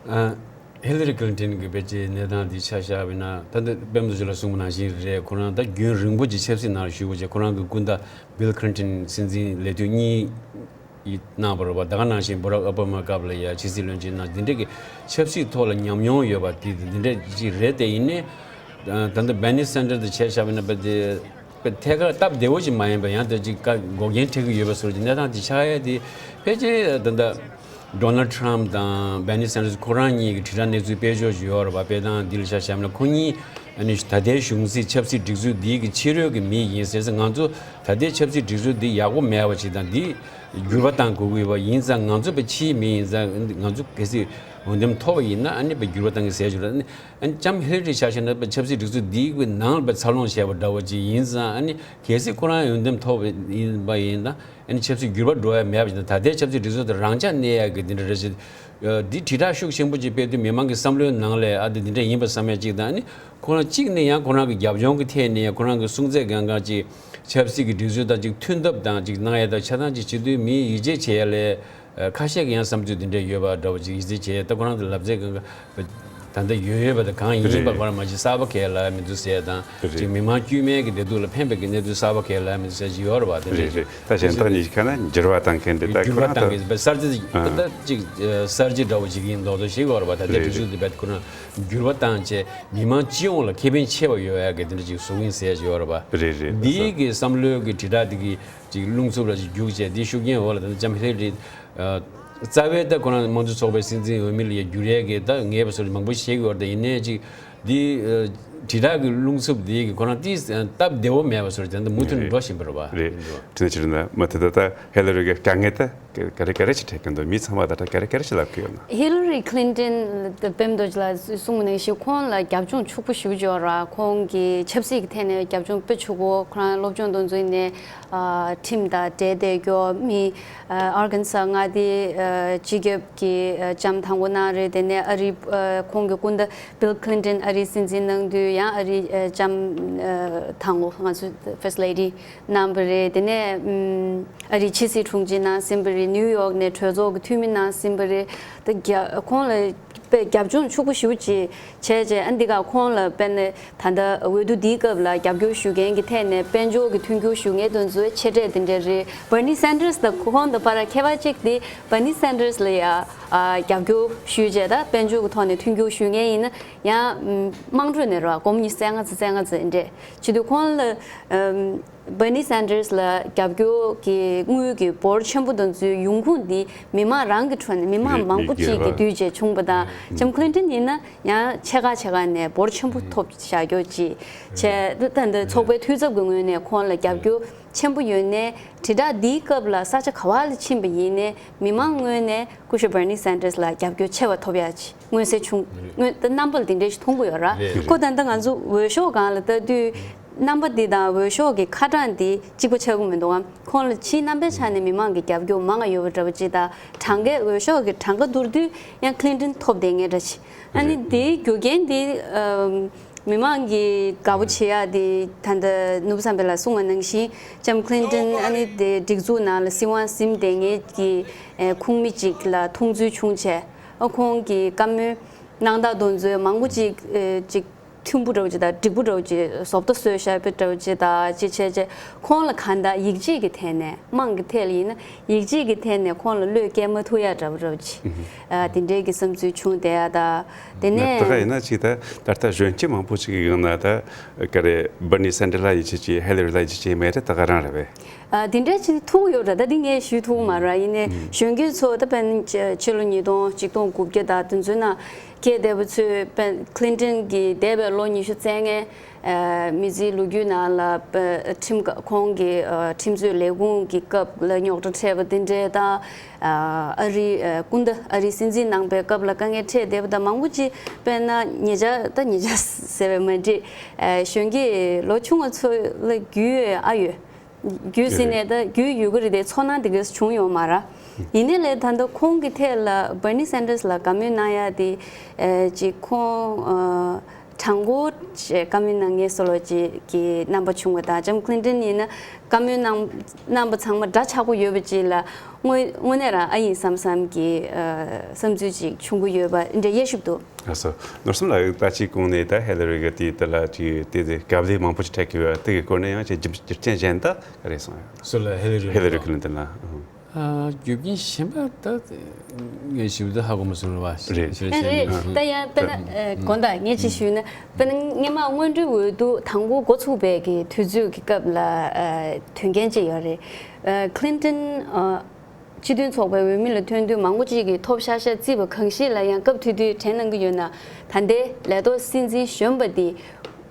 ཨ། ཧི་ལི་རི་ཀི་ལིན་ཏིན་གྱི་ཕལ་ཆེར་གནས་སྟངས་འདི་ཆ་བཞག་པ་ཡིན་ན། ད་ལྟ་པད་མ་རྡོ་རྗེ་ལགས་གསུངས་པ་ནང་བཞིན་རེད། ཁོ་རང་ད་རྒྱུན་རིང་པོ་ཅིག་ཆབ་སྲིད་ནང་ལ་བཞུགས་པ་བྱས། ཁོ་རང་གི་སྐུ་ཟླ་བྷིལ་ཁི་ལིན་ཏིན་སྲིད་འཛིན་ལས་དུས་གཉིས་ཡི་གནང་བ་རེད་བ། ད་ག་ནང་བཞིན་བྷ་རག་ཨོ་བྷ་མ་སྐབས་ལ་ཡ་ཕྱི་སྲིད་བློན་ཆེན་གནང་། འདི་འདྲའི་གི་ཆབ་སྲིད་ཐོག་ལ་ཉམས་མྱོང་ཡོད་པ་དེ་འདི་འདྲ་ཅིག་རེད། དེ་ཡིན་ནའི་ད་ལྟ་བྷར་ནི་སན་ཌར་དང་བྱས་བཞག་པ་ཡིན་ན་དཔེ་དེ་དཔེ་ཐད་ཀར་སྟབས་བདེ་བོ་ཞིག་མ་ཡིན་པ། ཡང་དེ་ཅིག་དཀའ་འགོག་རྐྱེན་འཕྲད་ཀྱི་ཡོད་པ་བཟོ་འདྲ་གི་གནས་སྟངས་ཅིག་ཆགས་ཡ་དེ། ཕལ་ཆེར་ད་ལྟ་ཌོ་ནལ་ཌི་ཊརམ་ཕི་དང་བྷར་ནི་སན་ཌར་སི་ཁོ་རང་གཉིས་ཀྱི་དྲིལ་བསྒྲགས་གནས་ཚུལ་སྤེལ་ཕྱོགས་ཤིག་ཡོད་རེད་བ། དཔེ་དང་འདི་ལ་ཆ་བཞག་ན་ཁོ་གཉིས་ཨ་ནི་ད་ལྟའི་གཞུང་སྲིད་ཆབ་སྲིད་སྒྲིག་འཛུགས་འདི་གི་ཕྱི་རོལ་གྱི་མི་ཡིན་ཟེར་ཟེར། ང་ཚོ་ད་ལྟའི་ཆབ་སྲིད་སྒྲིག་འཛུགས་འདི་ཡག་པོ་མེད་པ་ཞིག་དང་། འདི་འགྱུར་བ་གཏང་དགོས་ཀྱི་ཡོད་པ་ཡིན་ཙང་། ང་ཚོ་དཔེ་ཕྱིའི་མི་ཡིན་ཙང་། ང་ཚོ་གལ་སྲིད་འོས་འདེམས་ཐོབ་པ་ཡིན་ན་ཨ་ནི་དཔེ་འགྱུར་བ་གཏང་གི་ཟེར་ཞུ་ར། ཨ་ནི་ལྕམ་ཧི་ལི་རི་ཆ་བཞག་ན་དཔེ་ཆབ་སྲིད་སྒྲིག་འཛུགས་འདིའི་ནང་ལ་དཔེ་འཚར་ལོངས་བྱས་པ་འདྲ་བོ་ཅིག་ཡིན་ཙང་། ཨ་ནི་གལ་སྲིད་ཁོ་རང་འོས་འདེམས་ཐོབ་པ་ཡིན་པ་ཡིན་ན། ཨ་ནི་ཆབ་སྲིད་འགྱུར་བ་འགྲོ་ཡ་མེད་པ་ཞིག་དང་། ད་ལྟའི་ཆབ་སྲིད་སྒྲིག་འཛུགས་དེ་རང་འཇགས་གནས་ཡ་གི་འདི་འདྲ་རེ་ཞིག་འདི་དྲིལ་བསྒྲགས་ཤུགས་ཆེན་པོ་ཅིག་སྤེལ་དུས་མི་མང་གི་བསམ་བློའི་ནང་ལ་ཨ་འདི་འདི་འདྲ་ཡིན་པ་བསམ་ཡ་ཅིག་དང་། ཨ་ནི་ཁོ་རང་གཅིག་ནས་ཡང་ཁོ་རང་གི་རྒྱབ་ལྗོངས་ཀྱི་ཐད་ནས་ཁོ་རང་གི་གསུང་ཚད་སྒང་ག་ཅིག་ཆབ་སྲིད་ཀྱི་སྒྲིག་འཛུགས་དང་ཅིག་མཐུན་ཐབས་དང་ཅིག་གནང་ཡ་དང་ཆ་ཚང་ཅིག་བྱེད་དུས་མིའི་ཡིད་ཆེས་བྱེད་ཡ་ལས། ཨ། ཁ་ཤས་ཀྱི་ཡང་བསམ་ཚུལ་འདི་འདྲ་ཡོད་པ་འདྲ་བོ་ཅིག་ཡིད་ཆེས་བྱེད། ད་ཁོ་རང་ཚོ་ལབ་ཚད་གང་ག་ད་ལྟ་ཡོད་ཡོད་པ་དང་གང་ཡིན་ཡིན་པ། རེད། ཁོ་རང་མ་གཞི་གསར་པ་གང་ཡང་ལབ་ཡ་མི་འདུག་ཟེར་དང་། རེད། ཅིག་མི་མང་དཀྱུས་མའི་གི་བདེ་སྡུག་ལ་ཕན་པའི་གི་གནས་ཚུལ་གསར་པ་གང་ཡང་ལབ་ཡ་མི་འདུག་ཟེར་ཅིག་ཡོད་རེད་བ། དེ་འདྲ་རེད་ཅིག་རེད། ད་གཞན་དག་གཉིས་ཀ་ན་འགྱུར་བ་གཏང་མཁན་དེ་ད་འགྱུར་ཁོ་བ་རང་གཏང་ད་གི་ད་གསར་བརྗེ། ཨ། ད་ཅིག་གསར་བརྗེ་འདྲ་བོ་ཞིག་ཡིན་མདོག་མདོག་ཞིག་ཡོད་རེད་བ། ད་ལྟའི་རེད་སྒྲིག་འཛུགས་དེ་རྦད་ཁོ་རང་འགྱུར་བ་བཏང་བྱས་མི་མང་སྤྱི་ཡོངས་ལ་ཁེ་ཕན་ཆེ་བ་ཡོད་ཡ་གི་དེ་འདྲ་ཅིག་བཟོ་གི་ཡིན་ཟེར་ཡ་ཅིག་ཡོད་རེད་བ། རེད་རེད། འདིའི་གི་བསམ་བློའི་གི་དྲིལ་བསྒྲགས་དེ་གི་ཅིག་རླུང་འཚུབ་ལ་ཅིག་རྒྱུགས་བྱས། འདི་ཤུགས་རྐྱེན་འོག་ལ་ད་ལྟ་ལྕམ་ཧི་ལི་རི། ཨ། རྩ་བའི་ད་ཁོ་རང་དམངས་གཙོ་ཚོགས་པའི་སྲིད་འཛིན་འོས་མི་ལ་ཡ་འགྱུར་ཡས་ཀྱི་ད་ངེས་པ་བཟོ་འདྲ་མང་པོ་བཤད་ཀྱི་ཡོད་རེད། ད་ཡིན་ནའི་ཅིག་འདི། ཨ། དྲིལ་བསྒྲགས་ཀྱི་རླུང་འཚུབ་འདི་གི་ཁོ་རང་ཏིས་སྟབས་བདེ་བོ་མེད་པ་བཟོ་འདྲ་ད་ལྟ་མུ་མཐུད་ནས་འགྲོ་བཞིན་པ་རེད་བ། རེད། དེ་ནས་ཕྱིར་ན་མུ་མཐུད་ད་ད་ཧི་ལི་རི་གི་དཀའ་ངལ་ད་ག་རེ་ག་རེ་ཞིག་འཕྲད་ཀྱི་འདུག་མི་ཚང་མ་ད་ལྟ་ག་རེ་ག་རེ་ཞིག་ལབ་ཀྱི་ཡོད་ན། ཧི་ལི་རི་ཁི་ལིན་ཏིན་ད་པད་མ་རྡོ་རྗེ་ལགས་གསུངས་པ་ནང་བཞིན་ཁོང་ལ་རྒྱབ་ལྗོངས་ཕྱུག་པོ་ཞེ་པོ་ཅིག་ཡོད་རེད། ཁོང་གི་ཆབ་སྲིད་ཀྱི་ཐད་ནས་རྒྱབ་ལྗོངས་དཔེ་ཕྱུག་པོ། ཁོ་རང་སློབ་སྦྱོང་དང་འཛུལ་ནས། ཨ། ཁྲིམས་དང་འབྲེལ་བསྡད་རྒྱུ་མི། ཨ། ཨར་ཀན་སཱ་མངའ་སྡེའི། ཨ། སྤྱི་ཁྱབ་ཀྱི། ཨ། ལྕམ་དང་པོ་གནང་རེད། དེ་ནས་ཨ་རི། ཨ། ཁོང་གི་སྐུ་ཟླ་བྷིལ་ཁི་ལིན་ཏིན་ཨ་རིའི་སྲིད་འཛིན་གནང་དུས་ཡང་ཨ་རི། ཨ། ལྕམ། ཨ། དང་པོ་ང་ཚོ་ཕར་སི་ཊི་ལེ་ཌི་གནང་བ་རེད། དེ་ནས། ཨམ། ཨ་རིའི་ཕྱི་སྲིད་དྲུང་ཆེ་གནང་ཟིན་པ་རེད། ནིའུ་ཡོག་ནས་གྲོས་ཚོགས་ཀྱི་འཐུས་མི་གནང་ཟིན་པ་རེད། ད་རྒྱ། ཁོང་ལ་དཔེ་རྒྱབ་ལྗོངས་ཕྱུག་པོ་ཞེ་པོ་ཅིག་བྱས་རྗེས། ཨ། འདི་ག་ཁོང་ལ་དཔེར་ན་ད་ལྟ་འོས་བསྡུ་འདིའི་སྐབས་ལ་རྒྱབ་སྐྱོར་ཞུ་མཁན་གྱི་ཐད་ནས་དཔལ་འབྱོར་གྱི་མཐུན་འགྱུར་ཞུ་མཁན་དེ་ཚོའི་ཆེ་གྲས་དེ་འདྲ་རེད། བྷར་ནི་སན་ཌར་སི་དང་ཁོང་དང་བར་ཁྱད་པར་གཅིག་དེ་བྷར་ནི་སན་ཌར་སི་ལ་ཡ། ཨ། རྒྱབ་སྐྱོར་ཞུས་རྗེས། ད་དཔལ་འབྱོར་གྱི་ཐོག་ནས་མཐུན་འགྱུར་ཞུ་མཁན་ཡིན་ན་ཡང་། ཨམ། དམངས་ཁྲོད་ནས་རེད་བ། སྒོར་མོ་ཉི་ཤུ་རྩ་ལྔ་ཙམ་རྩ་ལྔ་ཙམ་འདྲ་བྱེད་དུས་ཁོང་ལ། ཨམ། བྷར་ནི་སན་ཌར་སི་ལ་རྒྱབ་སྐྱོར་གྱི་དངུལ་གྱི་འབོར་ཆེན་པོ་དེ་ཚོའི་ཡོང་ཁུངས་འདི་མི་མང་རང་གི་ཁྲོད་ནས། མི་མང་མང་པོ་གཅིག་གིས་བསྡུས་བྱས་བྱུང་བ་དང་། ལྕམ་ཁི་ལིན་ཏིན་ཡིན་ན་ཡང་ཕྱེད་ཀ་ཕྱེད་ཀ་ནས་འབོར་ཆེན་པོ་ཐོབ་བཞག་རྒྱུ་ཅིག་བྱས། ད་ལྟ་ཚོགས་པའི་འཐུས་ཚབ་ཀྱི་ངོས་ནས་ཁོང་ལ་རྒྱབ་སྐྱོར་ཆེན་པོ་ཡོད་ནའི། དྲིལ་བསྒྲགས་འདིའི་སྐབས་ལ་ས་ཆ་ག་བ་ལ་ཕྱིན་པ་ཡིན་ནའི་མི་མང་ངོས་ནས་སྐུ་ཞབས་བྷར་ནི་སན་ཌར་སི་ལ་རྒྱབ་སྐྱོར་ཆེ་བ་ཐོབ་ཡ་ཅིག་མངོན་གསལ་བྱུང་། མངོན། ད་རྣམ་པ་ལ་དེ་འདྲ་ཞིག་མཐོང་གི་ཡོད་ར། རེད། ཁོ་ད་ལྟ་ང་ཚོ་འོས་ཤོག་སྒང་ལ་ལྟ་དུས། རྣམ་པ་འདི་དང་འོས་ཤོག་གི་ཁ་གྲངས་འདི་གཅིག་པ་ཆགས་ཀྱི་མི་འདུག་གམ། ཁོང་ལ་ཕྱིའི་རྣམ་པའི་ཆ་ནས་མི་མང་གི་རྒྱབ་སྐྱོར་མང་ང་ཡོད་པ་འདྲ་པོ་ཅིག་དང་། གྲངས་ཀའི་འོས་ཤོག་གི་གྲངས་ཀ་བསྡུར་དུས་ཡང་ཁི་ལིན་ཏིན་ཐོབ་བསྡད་མཁན་འདྲ་ཅིག་ཨ་ནི་རེད། དེའི་རྒྱུ་རྐྱེན་འདི། ཨམ། མི་མང་གིས་དགའ་པོ་བྱེད་ཡག་དེ། ད་ལྟ་ནོར་བུ་བསམ་འཕེལ་ལགས་གསུངས་པ་ནང་བཞིན་ལྕམ་ཁི་ལིན་ཏིན་ཨ་ནི་དེ་སྒྲིག་འཛུགས་ནང་ལ་སྲིད་དབང་ཟིན་བསྡད་མཁན་གྱི། ཨེ། ཁོངས་མི་ཅིག་ལ་མཐོང་ཚུལ་བྱུང་བྱས། ཨ། ཁོང་གི་བཀའ་མོལ་གནང་སྟངས་དེ་ཚོ་མང་པོ་ཅིག་ཨེ། ཅིག་མཐུན་པོ་འདྲ་པོ་ཅིག་དང་། འགྲིག་པོ་འདྲ་པོ་ཅིག་བཟོ་ལྟ་བཟོས་བཞག་པ་འདྲ་པོ་ཅིག་དང་། ཅིག་བྱས་བྱས་ཁོང་ལ་གང་ལྟར་ཡིག་ཆད་ཀྱི་ཐད་ནས། དམངས་ཀྱི་ཐད་ལ་ཡིན་ན་ཡིག་ཆད་ཀྱི་ཐད་ནས་ཁོང་ལ་བློས་བཀལ་མ་ཐུབ་ཡག་འདྲ་པོ་འདྲ་པོ་ཅིག་ཨ། དེ་འདྲའི་གི་བསམ་ཚུལ་བྱུང་བསྡད་ཡག་དང་། དེ་ནས་ད་ག་ཡིན་ན་ཅིག་ད་ད་ལྟ་གཞོན་སྐྱེས་མང་པོ་ཅིག་གི་ངང་ན་ད་ག་རེ་བྷར་ནི་སན་ཌར་ལ་ཡིད་ཆེས་ཅིག་ཧེ་ལི་རི་ལ་ཡིད་ཆེས་ཅིག་མེད་རེད། ད་ག་རང་རེད་པས། ཨ། དེ་འདྲ་ཅིག་ཐུག་ཡོད་རེད། ད་འདི་ངས་ཞུས་ཐུབ་མ་རེད། ཡིན་ནའི་གཞོན་སྐྱེས་ཚོ་ད་དཔེར་ན་ཕྱི་ལོ་ཉིས་སྟོང་ཆིག་སྟོང་དགུ་བརྒྱ་དང་དེ་ཚོའི་ནང་། སྐད་བདེ་པོ་ཚོས་པེན་ཁི་ལིན་ཏོན་གྱི་འདས་པའི་ལོ་ཉི་ཤུ་རྩ་ལྔའི་ཨ་མི་ཚེའི་ལོ་རྒྱུས་ནང་ལ་པེ་ཁྲིམས་ཁ་ཁོང་གི་ཨ་ཁྲིམས་རྩོད་ལས་ཁུངས་ཀྱི་སྐབས་ལ་རྙོག་དྲ་འཕྲད་པ་འདི་འདྲའི་དང་ཨ་ཨ་རི་ཨ་སྐུ་ཟླ་ཨ་རིའི་སྲིད་འཛིན་གནང་པའི་སྐབས་ལ་དཀའ་ངལ་འཕྲད་བསྡད་པ་དང་མང་པོ་ཅིག་དཔེར་ན་ཉེ་ཆར་ད་ཉེ་ཆར་ཟེར་བས་མ་འགྲིག་ཨ་གཞོན་སྐྱེས་ལོ་ཆུང་བ་ཚོ་ལ་རྒྱུས་ཡོད་ཨ་ཡོད། རྒྱུས་ཟིན་ནས་ད་རྒྱུས་ཡོད་ཀྱི་རེད་དེ་ཚོར་སྣང་དེ་གས་བྱུང་ཡོད་མ་རེད། ཡིན་ནའི་ལས་ད་ལྟ་ཁོང་གི་ཐད་ལ་Bernie Sanders་ལ་བཀའ་མོལ་གནང་ཡ་དེ་ཨེ་ཅིག་ཁོང་ཨ་དྲང་པོ་བྱས་བཀའ་མོལ་གནང་མཁན་བཟོ་འདྲ་ཅིག་གི་རྣམ་པ་བྱུང་བ་དང་ལྕམ་Clinton་ཡིན་ན་བཀའ་མོལ་གནང་གནང་པ་ཚང་མ་འདྲ་ཆགས་པོ་ཡོད་པ་ཅིག་ལ་དངོས་དངོས་གནས་རང་ཨ་ཡིན་བསམ་བསམ་གྱི་ཨ་བསམ་ཚུལ་ཅིག་བྱུང་གི་ཡོད་པ་འདྲ་དབྱེ་ཞིབ་འདུག་ལགས་སོ། ནོར་གསུམ་ལགས་ད་ཅིག་གོང་ནས་ད་ཧི་ལ་རི་གི་དེ་དེ་ལ་ཅིག་དེ་དེ་དཀའ་ལས་མང་པོ་ཞིག་འཕྲད་ཀྱི་ཡོད་དེ་གི་སྐོར་ནས་ཡང་ཅིག་རྒྱུ་རྒྱུ་རྐྱེན་གཞན་དག་རེད་སོང་ཡ། སུ་ལ་ཧི་ལ་རི་ཧི་ལ་རི་ཁི་ལིན་ཏོན་ལ། ཨ་རྒྱུ་རྐྱེན་གཞན་པ་ད་ངས་ཞིབ་ཏུ་ཧ་གོ་མ་སོང་ར་བ། རེད། ཞེས་ཨ་བཤད་རེད། ནས། ད་ཡང་དཔེར་ན་ཨ་དགོངས་དག་ངས་ཅིག་ཞུས་ན་དཔེར་ན་སྔོན་མ་སྔོན་འགྲོའི་འོས་བསྡུ་དང་པོ་འགོ་ཚུགས་པའི་གི་དུས་ཚོད་ཀྱི་སྐབས་ལ་ཨ་དོན་རྐྱེན་ཅིག་ཡོད་རེད། ཨ་Clinton་ཨ་སྤྱི་མཐུན་ཚོགས་པའི་འོས་མི་ལ་ཐོན་དུས་མང་པོ་ཅིག་གིས་ཐོབ་ཤག་ཤག་བརྩིས་པ་གང་ཞིག་ལ་ཡང་སྐབས་དེ་དུས་དྲན་གནང་གི་ཡོད་ན། ད་ལྟའི་ལས་ཐོག་སྲིད་འཛིན་གཞོན་པ་འདི་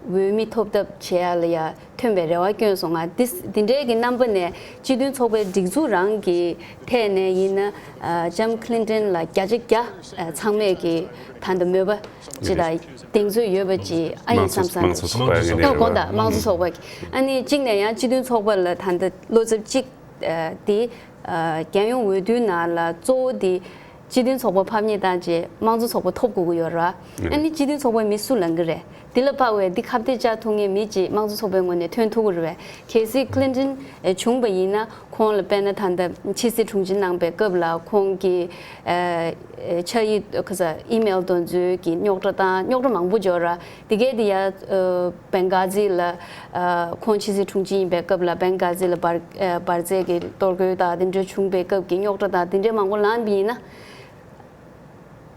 འོས་མི་ཐོབ་ཐབས་བྱེད་ཡ་ལ་ཡ་ཐོན་པའི་རེ་བ་བསྐྱོན་སོང་ང་། འདི་འདི་འདྲའི་གི་རྣམ་པ་ནས་སྤྱི་མཐུན་ཚོགས་པའི་སྒྲིག་འཛུགས་རང་གི་ཐད་ནས་ཡིན་ན་ཨ་ལྕམ་Clinton་ལ་བརྒྱ་ཆ་བརྒྱ་ཨ་ཚང་མས་གི་ད་ལྟ་མོས་པ་ཅི་དང་གདེང་ཚོད་ཡོད་པ་ཅིག་ཨ་ཡིན་བསམ་བསམ་མང་གཙོ་ཚོགས་པ་ཡིན་ནས་ད་དགོངས་དག་མང་གཙོ་ཚོགས་པ་གི་ཨ་ནི་གཅིག་ནས་ཡང་སྤྱི་མཐུན་ཚོགས་པ་ལ་ད་ལྟ་བློ་འཚབ་གཅིག་ཨ་དེ་ཨ་རྒྱལ་ཡོངས་འོས་བསྡུའི་ནང་ལ་གཙོ་བོ་དེ་སྤྱི་མཐུན་ཚོགས་པ་ཕམ་ཉེས་བཏང་རྗེས་དམངས་གཙོ་ཚོགས་པ་ཐོབ་དགོས་ཀྱི་ཡོད་རེད་བ། ཨ་ནི་སྤྱི་མཐུན་ཚོགས་པའི་མི་སུ་ལང་གི་རེད། དེ་ལ་དཔག་པའི་འདི་ཁ་གཏད་བཅག་ཐུབ་མཁན་མི་གཅིག་དམངས་གཙོ་ཚོགས་པའི་ངོས་ནས་ཐོན་ཐུབ་ཀྱི་རེད་བས། གལ་སྲིད་Clinton་བྱུང་བ་ཡིན་ན་ཁོང་ལ་དཔེར་ན་ད་ལྟ་ཕྱི་སྲིད་དྲུང་ཆེ་གནང་པའི་སྐབས་ལ་ཁོང་གི་ཨ་ཕྱག་ཡིག་ཁ་ས་ཨི་མེལ་དེ་ཚོའི་གི་རྙོག་དྲ་དང་རྙོག་དྲ་མང་པོ་འབྱོར་ར། དེ་གས་དེ་ཡ་ཨ་བེང་གྷ་ཛི་ལ་ཨ་ཁོང་ཕྱི་སྲིད་དྲུང་ཆེ་ཡིན་པའི་སྐབས་ལ་བེང་གྷ་ཛི་ལ་འབར་ཨ་འབར་རྫས་ཀྱི་གཏོར་རྒོལ་དང་དེ་འདྲ་བྱུང་པའི་སྐབས་ཀྱི་རྙོག་དྲ་དང་དེ་འདྲའི་མང་པོ་ལངས་པ་ཡིན་ན།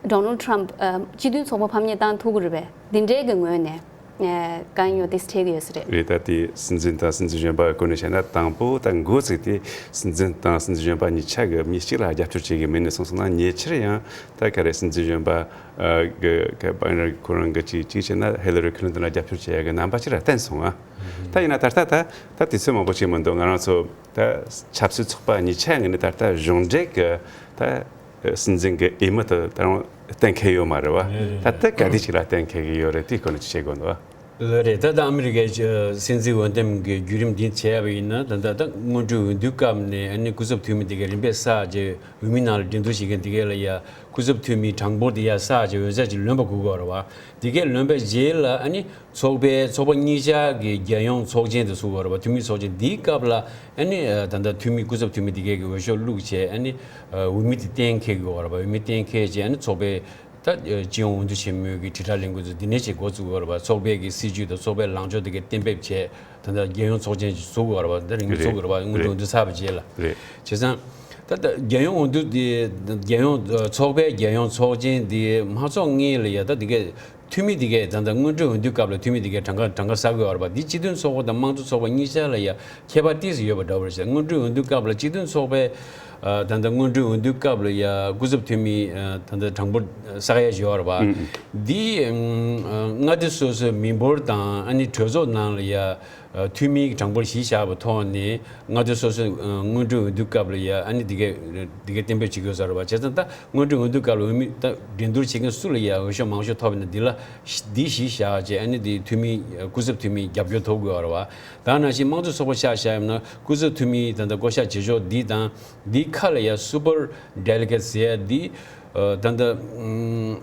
Donald Trump་ཨ་སྤྱི་མཐུན་ཚོགས་པ་ཕམ་ཉེས་བཏང་ཐུབ་ཀྱི་རེད་པས། འདི་འདྲའི་གི་ངོས་ནས་ཨ་དཀའ་རྙོག་དེ་འཕྲད་ཀྱི་ཡོད་ས་རེད། རེད། ད་དེ་སྲིད་འཛིན་དང་སྲིད་འཛིན་གཞོན་པ་སྐོར་ནས་བཤད་ན་དང་པོ་ད་འགོ་བཙུགས་ཏེ་སྲིད་འཛིན་དང་སྲིད་འཛིན་གཞོན་པ་གཉིས་ཆ་གི་མི་གཅིག་ལ་རྒྱབ་སྐྱོར་བྱེད་ཀྱི་མིན་ནས་སོང་སོང་ན་ཉེ་ཆར་ཡང་ད་ག་རེ་སྲིད་འཛིན་གཞོན་པ་ཨ་གི་གི་ཁོ་རང་གི་ཅིག་ཅིག་བྱས་ན་ཧི་ལ་རི་ཁི་ལིན་ཏོན་ལ་རྒྱབ་སྐྱོར་བྱེད་ཡ་གི་རྣམ་པ་ཅིག་ལ་བསྟན་སོང་ཨ། ད་ཡིན་ན་ད་ལྟ་ད་ད་དུས་ཚོད་མང་པོ་ཅིག་མི་འདུག་ང་རང་ཚོ་ད་ཆབ་སྲིད་ཚོགས་པ་གཉིས་ཆ་ངོས་ནས་ད་ལྟ་གཞུང་འབྲེལ་གི་ད་སྲིད་འཛིན་གི་འོས་མི་དེ་ད་རུང་གཏན་འཁེལ་ཡོད་མ་རེད་བ། ད་ལྟ་ག་དུས་ཅིག་ལ་གཏན་འཁེལ་གི་ཡོད་རེད། དེའི་སྐོར་ནས་ཅིག་བཤད་དགོས་འདུག་བ། ལགས་རེད། ད་ལྟ་ཨ་མི་རི་ཀའི་སྲིད་འཛིན་འོས་འདེམས་ཀྱི་བརྒྱུད་རིམ་འདི་བྱས་པ་ཡིན་ན་ད་ལྟ་ད་སྔོན་འགྲོའི་འོས་བསྡུའི་སྐབས་ནས་ཨ་ནི་སྐུ་ཚབ་འཐུས་མི་དེ་གའི་རིམ་པས་བསགས་རྗེས་འོས་མི་ནང་ལ་འགྲན་བསྡུར་བྱེད་མཁན་དེ་གའི་ལ་ཡ་སྐུ་ཚབ་འཐུས་མི་གྲངས་འབོར་དེ་ཡ་བསགས་རྗེས་འོས་ཤོག་ཅིག་ལོན་པ་དགོས་ཀྱི་ཡོད་རེད་བ། དེ་གའི་ལོན་པའི་རྗེས་ལ་ཨ་ནི་ཚོགས་པའི་ཚོགས་པ་གཉིས་ཆ་གི་རྒྱལ་ཡོངས་ཚོགས་ཆེན་དེ་ཚུགས་ཀྱི་ཡོད་རེད་བ། འཐུས་མི་ཚོགས་ཆེན་འདིའི་སྐབས་ལ་ཨ་ནི་ད་ལྟ་འཐུས་མི་སྐུ་ཚབ་འཐུས་མི་དེ་གའི་གི་འོས་ཤོག་བླུགས་བྱས་ཨ་ནི་འོས་མི་དེ་གཏན་འཁེལ་གྱི་ཡོད་རེད་བ། འོས་མི་གཏན་འཁེལ་རྗེས་ཨ་ནི་ཚོགས་པའི་ད་སྤྱི་ཡོངས་འོས་བསྡུ་ཆེན་མོའི་གི་དྲིལ་བསྒྲགས་ལས་འགུལ་ཚོ་འདི་ནས་བྱེད་འགོ་བཙུགས་ཡོད་རེད་བ། ཚོགས་པའི་གི་སྲིད་ཇུས་དང་ཚོགས་པའི་ལངས་ཕྱོགས་དེ་གའི་གཏན་འབེབས་བྱས་ད་ལྟ་རྒྱལ་ཡོངས་ཚོགས་ཆེན་ཞིག་བཙུགས་ཡོད་རེད་བ། འདི་རིང་ཚུགས་ཡོད་རེད་བ། སྔོན་འགྲོ་འོས་བསྡུ་ཚར་བའི་རྗེས་ལ། རེད། བྱས་ཙང་ད་ལྟ་རྒྱལ་ཡོངས་འོས་བསྡུ་དེ་རྒྱལ་ཡོངས་ཚོགས་པའི་རྒྱལ་ཡོངས་ཚོགས་ཆེན་དེ་མ་ཚོགས་སྔོན་ལ་ཡ་ད་དེ་གའི་འཐུས་མི་དེ་གའི་ད་ལྟ་སྔོན་འགྲོའི་འོས་བསྡུའི་སྐབས་ལ་འཐུས་མི་དེ་གའི་གྲངས་ཀ་གྲངས་ཀ་བསགས་ཀྱི་ཡོད་རེད་བ། འདི་སྤྱི་མཐུན་ཚོགས་པ་དང་དམངས་གཙོ་ཚོགས་པ་གཉིས་ཆ་ལ་ཡ་ཁྱད་པར་ཏོག་ཙམ་ཡོད་པ་འདྲ་བོ་རེད་ཤག་སྔོན་འགྲོའི་འོས་བསྡུའི་སྐབས་ལ་སྤྱི་མཐུན་ཚོགས་པའི་ཨ་ད་ལྟ་སྔོན་འགྲོའི་འོས་བསྡུའི་སྐབས་ལ་ཡ་སྐུ་ཚབ་འཐུས་མི་ཨ་ད་ལྟ་གྲངས་འབོར་བསགས་ཡ་ཞིག་ཡོད་རེད་བ། ཨུ་ཨུ། འདི་ཨ་མངའ་སྡེ་སོ་སོའི་མི་འབོར་དང་ཨ་ནི་གྲོས་ཚོགས་ནང་ལ་ཡ་ཨ་འཐུས་མིའི་གྲངས་འབོར་གཞི་བཞག་པའི་ཐོག་ནས་མངའ་སྡེ་སོ་སོའི་ཨ་སྔོན་འགྲོའི་འོས་བསྡུའི་སྐབས་ལ་ཡ་ཨ་ནི་འདི་གའི་འདི་གའི་གཏན་འབེབས་བྱེད་ཀྱི་ཡོད་ས་རེད་བ། བྱས་ཙང་ད་སྔོན་འགྲོའི་འོས་བསྡུའི་སྐབས་ལ་འོས་མི་ད་འགྲན་བསྡུར་བྱེད་མཁན་སུ་ལ་ཡ་འོས་ཤོག་མང་ཤོས་ཐོབ་ཡིན་ན་འདི་ལ་འདི་གཞི་བཞག་བྱས་ཨ་ནི་འདི་འཐུས་མི་སྐུ་ཚབ་འཐུས་མི་རྒྱབ་སྐྱོར་ཐོབ་དགོས་པ་རེད་བ། ད་ནང་བཞིན་དམངས་གཙོའི་ཚོགས་པ་ཆ་བཞག་ཡིན་ན་སྐུ་ཚབ་འཐུས་མི་ད་ལྟ་བསྐོ་གཞག་བྱེད་ཕྱོགས་འདི་དང་འདི་ཁ་ལ་ཡ་སུ་པར་ཌེ་ལི་གེ་ཊི་ཟེར་ཡ་འདི་ཨ་ད་ལྟ་ཨམ།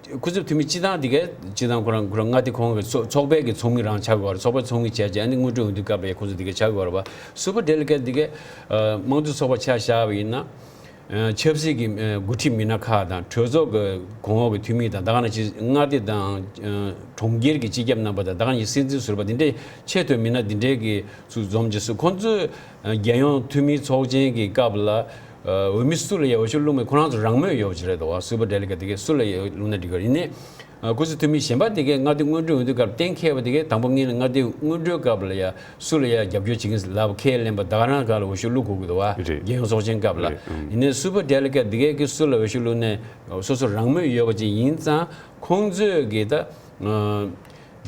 སྐུ་ཚབ་འཐུས་མི་སྤྱི་བཏང་དེ་གའི་སྤྱི་བཏང་ཁོ་རང་ཁོ་རང་མངའ་སྡེ་ཁོང་གི་ཚོགས་ཚོགས་པའི་གི་ཚོགས་མི་རང་ཆགས་དགོས་རེད། ཚོགས་པའི་ཚོགས་མི་བྱས་བྱས་ཨ་ནི་སྔོན་འགྲོའི་འོས་བསྡུའི་སྐབས་ལ་ཁོང་ཚོ་དེ་གའི་ཆགས་དགོས་རེད་བ། སུ་པར་ཌེ་ལི་གེ་ཊི་དེ་གའི་ཨ་དམངས་གཙོའི་ཚོགས་པ་ཆ་བཞག་པ་ཡིན་ན་ཨ་ཆབ་སྲིད་ཀྱི་ཨ་འགོ་ཁྲིད་མི་སྣ་ཁག་དང་གྲོས་ཚོགས་ཀྱི་གོང་འོག་གི་འཐུས་མི་དང་ད་ག་ནང་བཞིན་མངའ་སྡེ་དང་ཨ་གྲོང་ཁྱེར་གྱི་སྤྱི་ཁྱབ་རྣམ་པ་དང་ད་ག་ནང་བཞིན་སྲིད་འཛིན་ཟུར་པ་དེ་འདྲའི་ཆེས་མཐོའི་མི་སྣ་དེ་འདྲའི་གི་ཚུར་འཛོམས་རྗེས་སུ་ཁོང་ཚོས་ཨ་རྒྱལ་ཡོངས་འཐུས་མིའི་ཚོགས་ཆེན་གྱི་སྐབས་ལ་ཨ་འོས་མི་སུ་ལ་ཡང་འོས་ཤོག་བླུགས་མེད། ཁོ་རང་ཚོ་རང་མོས་ཡོད་ཅིག་རེད་དོ། སུ་པར་ཌེ་ལི་གེ་ཊི་དེ་གས་སུ་ལ་ཡང་བླུགས་ན་འགྲིག་གི་རེད། ཡིན་ནའི་ ཨ། སྐུ་ཚབ་འཐུས་མི་གཞན་པ་དེ་གས་མངའ་སྡེ་སྔོན་འགྲོའི་འོས་བསྡུ་སྐབས་གཏན་འཁེལ་བ་དེ་གས་དང་པོ་ངེད་ལ་མངའ་སྡེ་སྔོན་འགྲོའི་སྐབས་ལ་ཡ་སུ་ལ་ཡ་རྒྱབ་སྐྱོར་བྱེད་ཀྱི་ཡིན་ལབ་ཁས་ལེན་པ་ད་ག་རང་སྒང་ལ་འོས་ཤོག་བླུག་དགོས་ཀྱི་འདུག་བ། རེད། རྒྱལ་ཡོངས་ཚོགས་ཆེན་སྐབས་ལ། རེད། ཨང་། ཡིན་ནའི་super delegate དེ་གས་ཀྱིས་སུ་ལ་འོས་ཤོག་བླུག་ནའི་སོ་སོ་རང་མོས་ཡོད་པ་ཅིག་ཡིན་ཙང་ཁོང་ཚོས་ཀྱིས་ད། ཨ།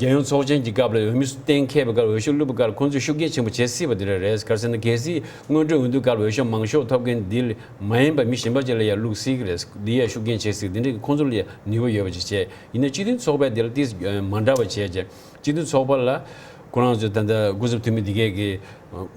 རྒྱལ་ཡོངས་ཚོགས་ཆེན་གྱི་སྐབས་ལ་འོས་མི་སུ་གཏན་འཁེལ་བའི་སྐབས་འོས་ཤོག་བླུགས་པའི་སྐབས་ལ་ཁོང་ཚོས་ཤུགས་རྐྱེན་ཆེན་པོ་བྱེད་སྲིད་པ་དེ་འདྲ་རེད། ག་རེ་ཟེར་ན་གལ་སྲིད་སྔོན་འགྲོའི་འོས་བསྡུ་སྐབས་ལ་འོས་ཤོག་མང་ཤོས་ཐོབ་མཁན་འདི་ལ་མ་ཡིན་པ་མི་གཞན་པ་ཅིག་ལ་ཡང་བླུགས་སྲིད་ཀྱི་རེད། འདི་ཡང་ཤུགས་རྐྱེན་བྱེད་སྲིད། འདི་འདྲ་གི་ཁོང་ཚོ་ལ་ཡང་ནུས་པ་ཡོད་པ་ཅིག་བྱས། ཡིན་ན་སྤྱི་མཐུན་ཚོགས་པས་འདི་ལ་ཏིས་མ་འདྲ་བ་བྱས་བྱས་སྤྱི་མཐུན་ཚོགས་པ་ལ་ཁོ་རང་ཚོས་ད་ལྟ་སྐུ་ཚབ་འཐུས་མི་འདི་གས་ཀྱིས་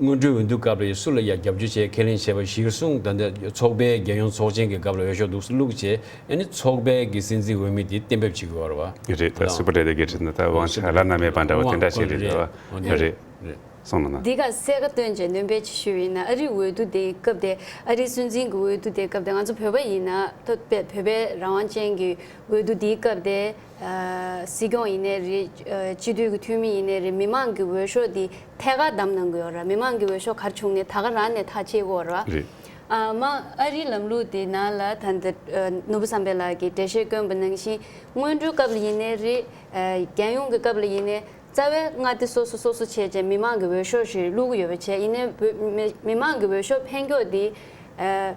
སྔོན་འགྲོའི་འོས་བསྡུ་སྐབས་ལ་སུ་ལ་ཡང་རྒྱབ་སྐྱོར་བྱས་ཁས་ལེན་བྱས་པ་གཞིར་བཟུང་ད་ལྟ་ཚོགས་པའི་རྒྱལ་ཡོངས་ཚོགས་ཆེན་གྱི་སྐབས་ལ་འོས་ཤོག་འདུག་སེ་བླུགས་བྱས། ཨ་ནི་ཚོགས་པའི་གི་སྲིད་འཛིན་འོས་མི་དེ་གཏན་འབེབས་བྱེད་དགོས་པ་རེད་བ། རེད། ད་super delegate ཟེར་ན་ད་དབང་ཆ་བླ་ན་མེད་པ་འདྲ་བོ་དེ་འདྲ་ཞིག་རེད་དོ། རེད། རེད། རེད། སོང་ན་ན། འདི་ག་གསལ་ཁ་བཏོན་བྱས་སྣོན་པ་ཅིག་ཞུས་པ་ཡིན་ན། ཨ་རིའི་འོས་བསྡུ་དེའི་སྐབས་དེ། ཨ་རིའི་སྲིད་འཛིན་གྱི་འོས་བསྡུ་དེའི་སྐབས་དེ་ང་ཚོ་བོད་པ་ཡིན་ན་ད་བོད་པའི་རང་དབང་ཅན་གྱི་འོས་བསྡུ་དེའི་སྐབས་དེ། ཨ། སྲིད་སྐྱོང་ཡིན་ནའི་རེད། ཨ། སྤྱི་འཐུས་ཀྱི་འཐུས་མི་ཡིན་ནའི་རེད། མི་མང་གི་འོས་ཤོག་དེ་ཐད་ཀར་བདམས་གནང་གི་ཡོད་རེད། མི་མང་གི་འོས་ཤོག་ག་རེ་བྱུང་ནའི་ད་ག་རང་ནས་ཐག་བཅད་ཀྱི་ཡོད་རེད། རེད། ཨ། མ་ཨ་རིའི་ལམ་ལུགས་དེ་ནང་ལ་ད་ལྟ་ནོར་བུ་བསམ་འཕེལ་ལགས་ཀྱིས་འགྲེལ་བཤད་བསྐྱོན་པ་ནང་བཞིན་སྔོན་འགྲོའི་སྐབས་ལ་ཡིན་ནའི་རེད། ཨ། རྒྱལ་ཡོངས་ཀྱི་སྐབས་ལ་ཡིན་ནའི་རྩ་བའི་མངའ་སྡེ་སོ་སོ་སོ་སོ་བྱས་བྱས་མི་མང་གི་འོས་ཤོག་ཞིག་བླུག་གི་ཡོད་པ་བྱས། ཡིན་ནའི་བོད་མི་མི་མང་གི་འོས་ཤོག་འཕེན་ཀྱོག་དེ། ཨ།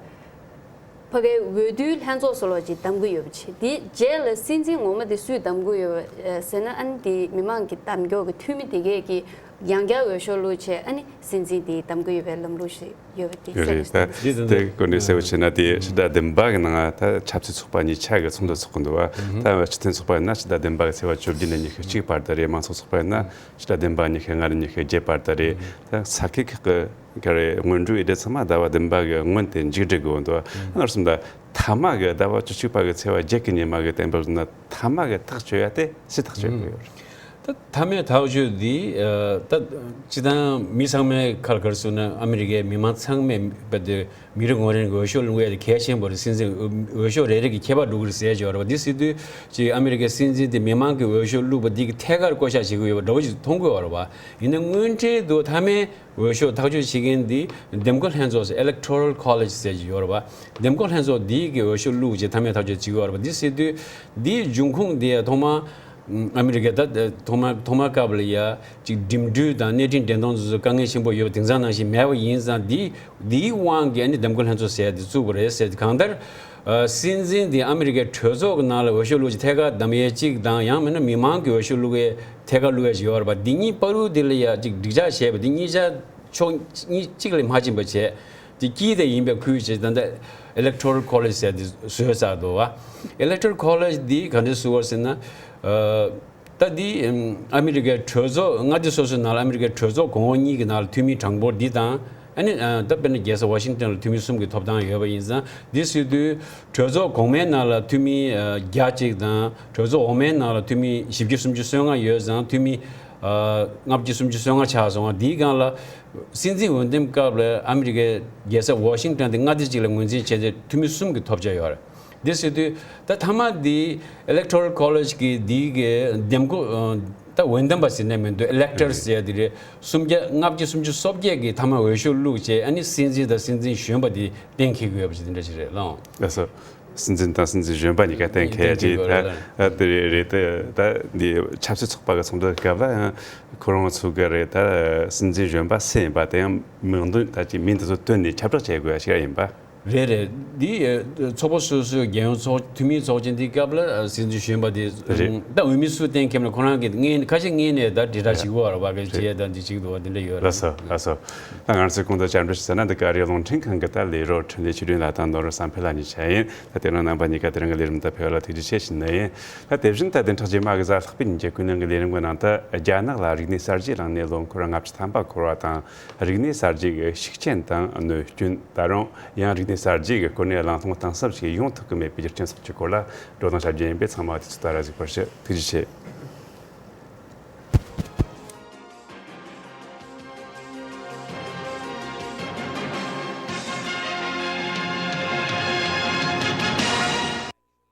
ཕ་གིའི་འོས་བསྡུའི་ལྷན་ཚོགས་སུ་ལོག་ཅིག་བདམས་ཀྱི་ཡོད་པ་བྱས། དེའི་རྗེས་ལ་སྲིད་འཛིན་ངོ་མ་དེ་སུས་བདམས་ཀྱི་ཡོད་པ་ཟེར་ན། ཨ་ནི་དེ་མི་མང་གི་བདམས་ཀྱོག་གི་འཐུས་མི་དེ་གས་ཀྱིས་ཡང་བསྐྱར་འོས་ཤོག་བླུགས་བྱས། ཨ་ནི་སྲིད་འཛིན་དེ་བདམས་ཀྱི་ཡོད་པའི་ལམ་ལུགས་ཤིག་ཡོད་པ་དེ་ཡོད་རེད། གསལ་པོ་ད་དེ་སྐོར་ནས་གསལ་པོ་བྱས་ན། དེ་ཕྱི་ཟླ་བདུན་པ་གི་ནང་ད་ཆབ་སྲིད་ཚོགས་པ་གཉིས་ཆ་གི་ཚོགས་འདུ་ཚོགས་ཀྱི་འདུག་བ། ད་སྤྱི་མཐུན་ཚོགས་པ་ཡིན་ན་ཕྱི་ཟླ་བདུན་པ་གི་ཚེས་པ་བཅོ་བརྒྱད་ནས་ཉི་ཤུ་གཅིག་བར་དུ་རེད། མང་གཙོ་ཚོགས་པ་ཡིན་ན་ཕྱི་ཟླ་བདུན་པ་ཉི་ཤུ་ལྔ་ནས་ཉི་ཤུ་བརྒྱད་བར་དུ་རེད། ད་ས་ཁུལ་ཁག་གི་ག་རེ་སྔོན་འགྲོའི་འོས་བསྡུ་ཚང་མ་ཟླ་བ་བདུན་པ་གི་སྔོན་དེ་མཇུག་སྒྲིལ་དགོས་འདུག་ཨ་ནི་གསུམ་ད་མཐའ་མ་གི་ཟླ་བ་བཅུ་གཅིག་པ་གི་ཚེས་པ་བརྒྱད་ཀྱི་ཉི་མ་གི་གཏན་འབེབས་ན་མཐའ་མ་གི་ཐག་གཅོད་ཡ་དེ་སུས་ཐག་གཅོད་དགོས་ཡོད་རེད། ད་མཐའ་མའི་ཐག་གཅོད་འདི། ཨ། ད་སྤྱི་བཏང་མི་ཚང་མའི་ཁར་ག་རེ་ཟེར་ན་ཨ་མི་རི་ཀའི་མི་མང་ཚང་མས་བལྟས་དུས་མི་རེ་ངོ་རེ་གི་འོས་ཤོག་བླུག་ཡ་དེ་གལ་ཆེན་པོ་རེད། སྲིད་འཛིན་འོས་ཤོག་རེ་རེ་གི་ཁྱད་པར་འགྲོ་གི་རེད་ཟེར་གྱི་ཡོད་རེད་བ། འདི་ཟེར་དུས་ཅིག་ཨ་མི་རི་ཀའི་སྲིད་འཛིན་དེ་མི་མང་གི་འོས་ཤོག་བླུགས་པ་འདི་གི་ཐད་ཀར་བསྐོ་བཞག་བྱེད་ཀྱི་ཡོད་པ་འདྲ་བོ་ཅིག་མཐོང་གི་ཡོད་རེད་བ། ཡིན་ན་དངོས་འབྲེལ་དུ་མཐའ་མའི་འོས་ཤོག་ཐག་གཅོད་བྱེད་མཁན་འདི་འདེམས་བསྐོ་ལྷན་ཚོགས་སུ་Electoral College ཟེར་གྱི་ཡོད་རེད་བ། འདེམས་བསྐོ་ལྷན་ཚོགས་འདིའི་གི་འོས་ཤོག་བླུགས་བྱས་མཐའ་མའི་ཐག་གཅོད་བྱེད་ཀྱི་ཡོད་རེད་བ། འདི་ཟེར་དུས་འདིའི་འབྱུང་ཁུངས་འདི་ཐོག་མར་ཨ་མི་རི་ཀའི་ད་ཐོག་མར་ཐོག་མར་སྐབས་ལ་ཡ་ཅིག་འགྲིམ་འགྲུལ་དང་གནས་འཕྲིན་འདྲེན་གཏོང་དེ་ཚོ་དཀའ་ངལ་ཆེན་པོ་ཡོད་པ་དེང་སང་ནང་བཞིན་མེད་པ་ཡིན་ཙང་། འདི་འདིའི་དབང་གིས་ཨ་ནི་འདེམས་བསྐོ་ལྷན་ཚོགས་ཟེར་ཡ་དེ་བཙུགས་པ་རེད་ཟེར། གང་ལྟར་ཨ་སྲིད་འཛིན་དེ་ཨ་མི་རི་ཀའི་གྲོས་ཚོགས་ཀྱི་ནང་ལ་འོས་ཤོག་བླུགས་ཀྱི་ཐད་ཀར་བདམས་ཡས་གཅིག་དང་། ཡང་མིན་ན་མི་མང་གི་འོས་ཤོག་བླུགས་ཡས་ཐད་ཀར་བླུགས་ཡས་ཅིག་ཡོད་རེད་པ། འདི་གཉིས་བར་དུ་དེ་ལ་ཡ་ཅིག་འགྲིག་ཆགས་བྱས་པ་འདི་གཉིས་ཆ་ཕྱོགས་གཉིས་གཅིག་ལ་མ་ཕྱིན་པ་བྱས། དེ་དཀྱིལ་དེ་ཡིན་པའི་ཁུལ་བྱས། ད་ལྟ་Electoral College ཟེར་དེ་བཟོས་ཚར་འདུག་བ། Electoral College འདི་ག་འདྲ་བཟོས་པ་ཟེར་ན། ཨ། ད་འདི་ཨམ་ཨ་མི་རི་ཀའི་གྲོས་ཚོགས་མངའ་སྡེ་སོ་སོའི་ནང་ལ་ཨ་མི་རི་ཀའི་གྲོས་ཚོགས་གོང་འོག་གཉིས་ཀྱི་ནང་ལ་འཐུས་མི་གྲངས་འབོར་འདི་དང་། ཨ་ནི་ཨ་ད་དཔེར་ན་རྒྱལ་ས་ཝ་ཤིང་ཏོན་ལ་འཐུས་མི་གསུམ་གྱི་ཐོབ་ཐང་ཡོད་པ་ཡིན་ཙང་། འདི་ཟེར་དུས་གྲོས་ཚོགས་གོང་མའི་ནང་ལ་འཐུས་མི་ཨ་བརྒྱ་གཅིག་དང་། གྲོས་ཚོགས་འོག་མའི་ནང་ལ་འཐུས་མི་བཞི་བཅུ་སུམ་ཅུ་སོ་ལྔ་ཡོད་ཙང་། འཐུས་མི་ཨ་ལྔ་བཅུ་སུམ་ཅུ་སོ་ལྔ་ཆགས་སོང་བ། འདིའི་སྒང་ལ་སྲིད་འཛིན་འོས་འདེམས་སྐབས་ལ་ཨ་མི་རི་ཀའི་རྒྱལ་ས་ཝ་ཤིང་ཏོན་དེ་མངའ་སྡེ་གཅིག་ལ་ངོས་འཛིན་བྱས་ཏེ་འཐུས་མི་གསུམ་གྱི་ཐོབ་ཆ་ཡོད་རེད། འདི་ཟེར་དུས་ད་མཐའ་མ་འདི་Electoral College གི་འདི་གི་འདེམས་བསྐོ་ཨ་ད་འོས་འདེམས་པ་ཟེར་ནས་མི་འདུག Electors ཟེར་ཡ་འདི་རེད། སུམ་བརྒྱ་ལྔ་བཅུ་སུམ་ཅུ་སོ་བརྒྱད་ཀྱིས་མཐའ་མ་འོས་ཤོག་བླུགས་བྱས། ཨ་ནི་སྲིད་འཛིན་དང་སྲིད་འཛིན་གཞོན་པ་འདི་གཏན་འཁེལ་དགོས་པ་ཞིག་འདི་འདྲ་ཞིག་རེད་ལགས། ལགས་སོ། སྲིད་འཛིན་དང་སྲིད་འཛིན་གཞོན་པ་གཉིས་ཀ་གཏན་འཁེལ་གཏན་འཁེལ་གྱིས་དགོས་རེད་ལགས། ད་ཨ་དེ་རེད་རེད། དེ་ད་འདི་ཆབ་སྲིད་ཚོགས་པ་གི་ཚོགས་འདུ་སྐབས་ལ་ཡང་ཁོ་རང་ཚོ་གི་རེད། ད་སྲིད་འཛིན་གཞོན་པ་སུ་ཡིན་པ་དེ་ཡང་མིང་འདོན་ད་ཅིག་མིང་དེ་ཚོ་བཏོན་ནས་ཁྱབ་བསྒྲགས་བྱེད་དགོས་ཡ་ཞིག་ཡིན་པ། རེད་རེད། འདི་ཨ་ཚོགས་པ་སོ་སོའི་རྒྱལ་ཡོངས་ཚོགས་འཐུས་མིའི་ཚོགས་ཆེན་འདིའི་སྐབས་ལ་ཨ་སྲིད་འཛིན་གཞོན་པ་དེ་རེད། ད་འོས་མི་སུ་གཏན་འཁེལ་ན་ཁོ་རང་གིས་སྔོན་ཁ་ཤས་སྔོན་ནས་ད་དྲིལ་བསྒྲགས་བྱེད་དགོས་པ་རེད་བ། ག་བྱེད་དང་འདི་བྱེད་འདུག་བ་འདི་འདྲ་ཡོད་རེད། ལགས་སོ་ལགས་སོ། ད་ང་ཚོའི་གོང་དུ་བཅར་འདྲི་ཞུ་ས་ན་འདི་ག་རེ་རླུང་འཕྲིན་ཁང་གི་ད་ལས་རོགས་འཕྲིན་ལས་ཆེད་དོན་ལྷན་ཁང་ནོར་བུ་བསམ་འཕེལ་ལགས་གཉིས་ཆ་ཡིན། ད་དེ་རིང་རྣམ་པ་གཉིས་ཀ་དེ་རིང་གི་ལས་རིམ་དུ་ཕེབས་པ་ལ་ཐུགས་རྗེ་ཆེ་ཞུ་ནི་ཡིན། ད་དེ་བཞིན་ད་བདུན་ཕྲག་རྗེས་མ་གི་གཟའ་ལྷག་པའི་ཉིན་གྱི་ཀུན་གླེང་གི་ལས་རིམ་གི་ནང་དུ་རྒྱ་ནག་ལ་རིག་གནས་གསར་བརྗེ་བསླངས་ནས་ལོ་འཁོར་ལྔ་བཅུ་ཐམ་པ་འཁོར་བ་དང་། རིག་གནས་གསར་བརྗེ་གི་ཤུགས་རྐྱེན་དང་གནོད་སྐྱོན། ད་རུང་ཡང་རིག་གནས་གསར་བརྗེ་གི་སྐོར་ནས་གླེང་སློང་གཏིང་ཟབ་ཞིག་ཡོང་ཐུབ་ཀྱི་མེད་པའི་རྒྱུ་རྐྱེན་སོགས་ཀྱི་སྐོར་ལ་བགྲོ་གླེང་བྱ་རྒྱུ་ཡིན་པས། ཚང་མ་དུས་ཚོད་ལྟར་གཟིགས་པར་ཞུ། ཐུགས་རྗེ་ཆེ།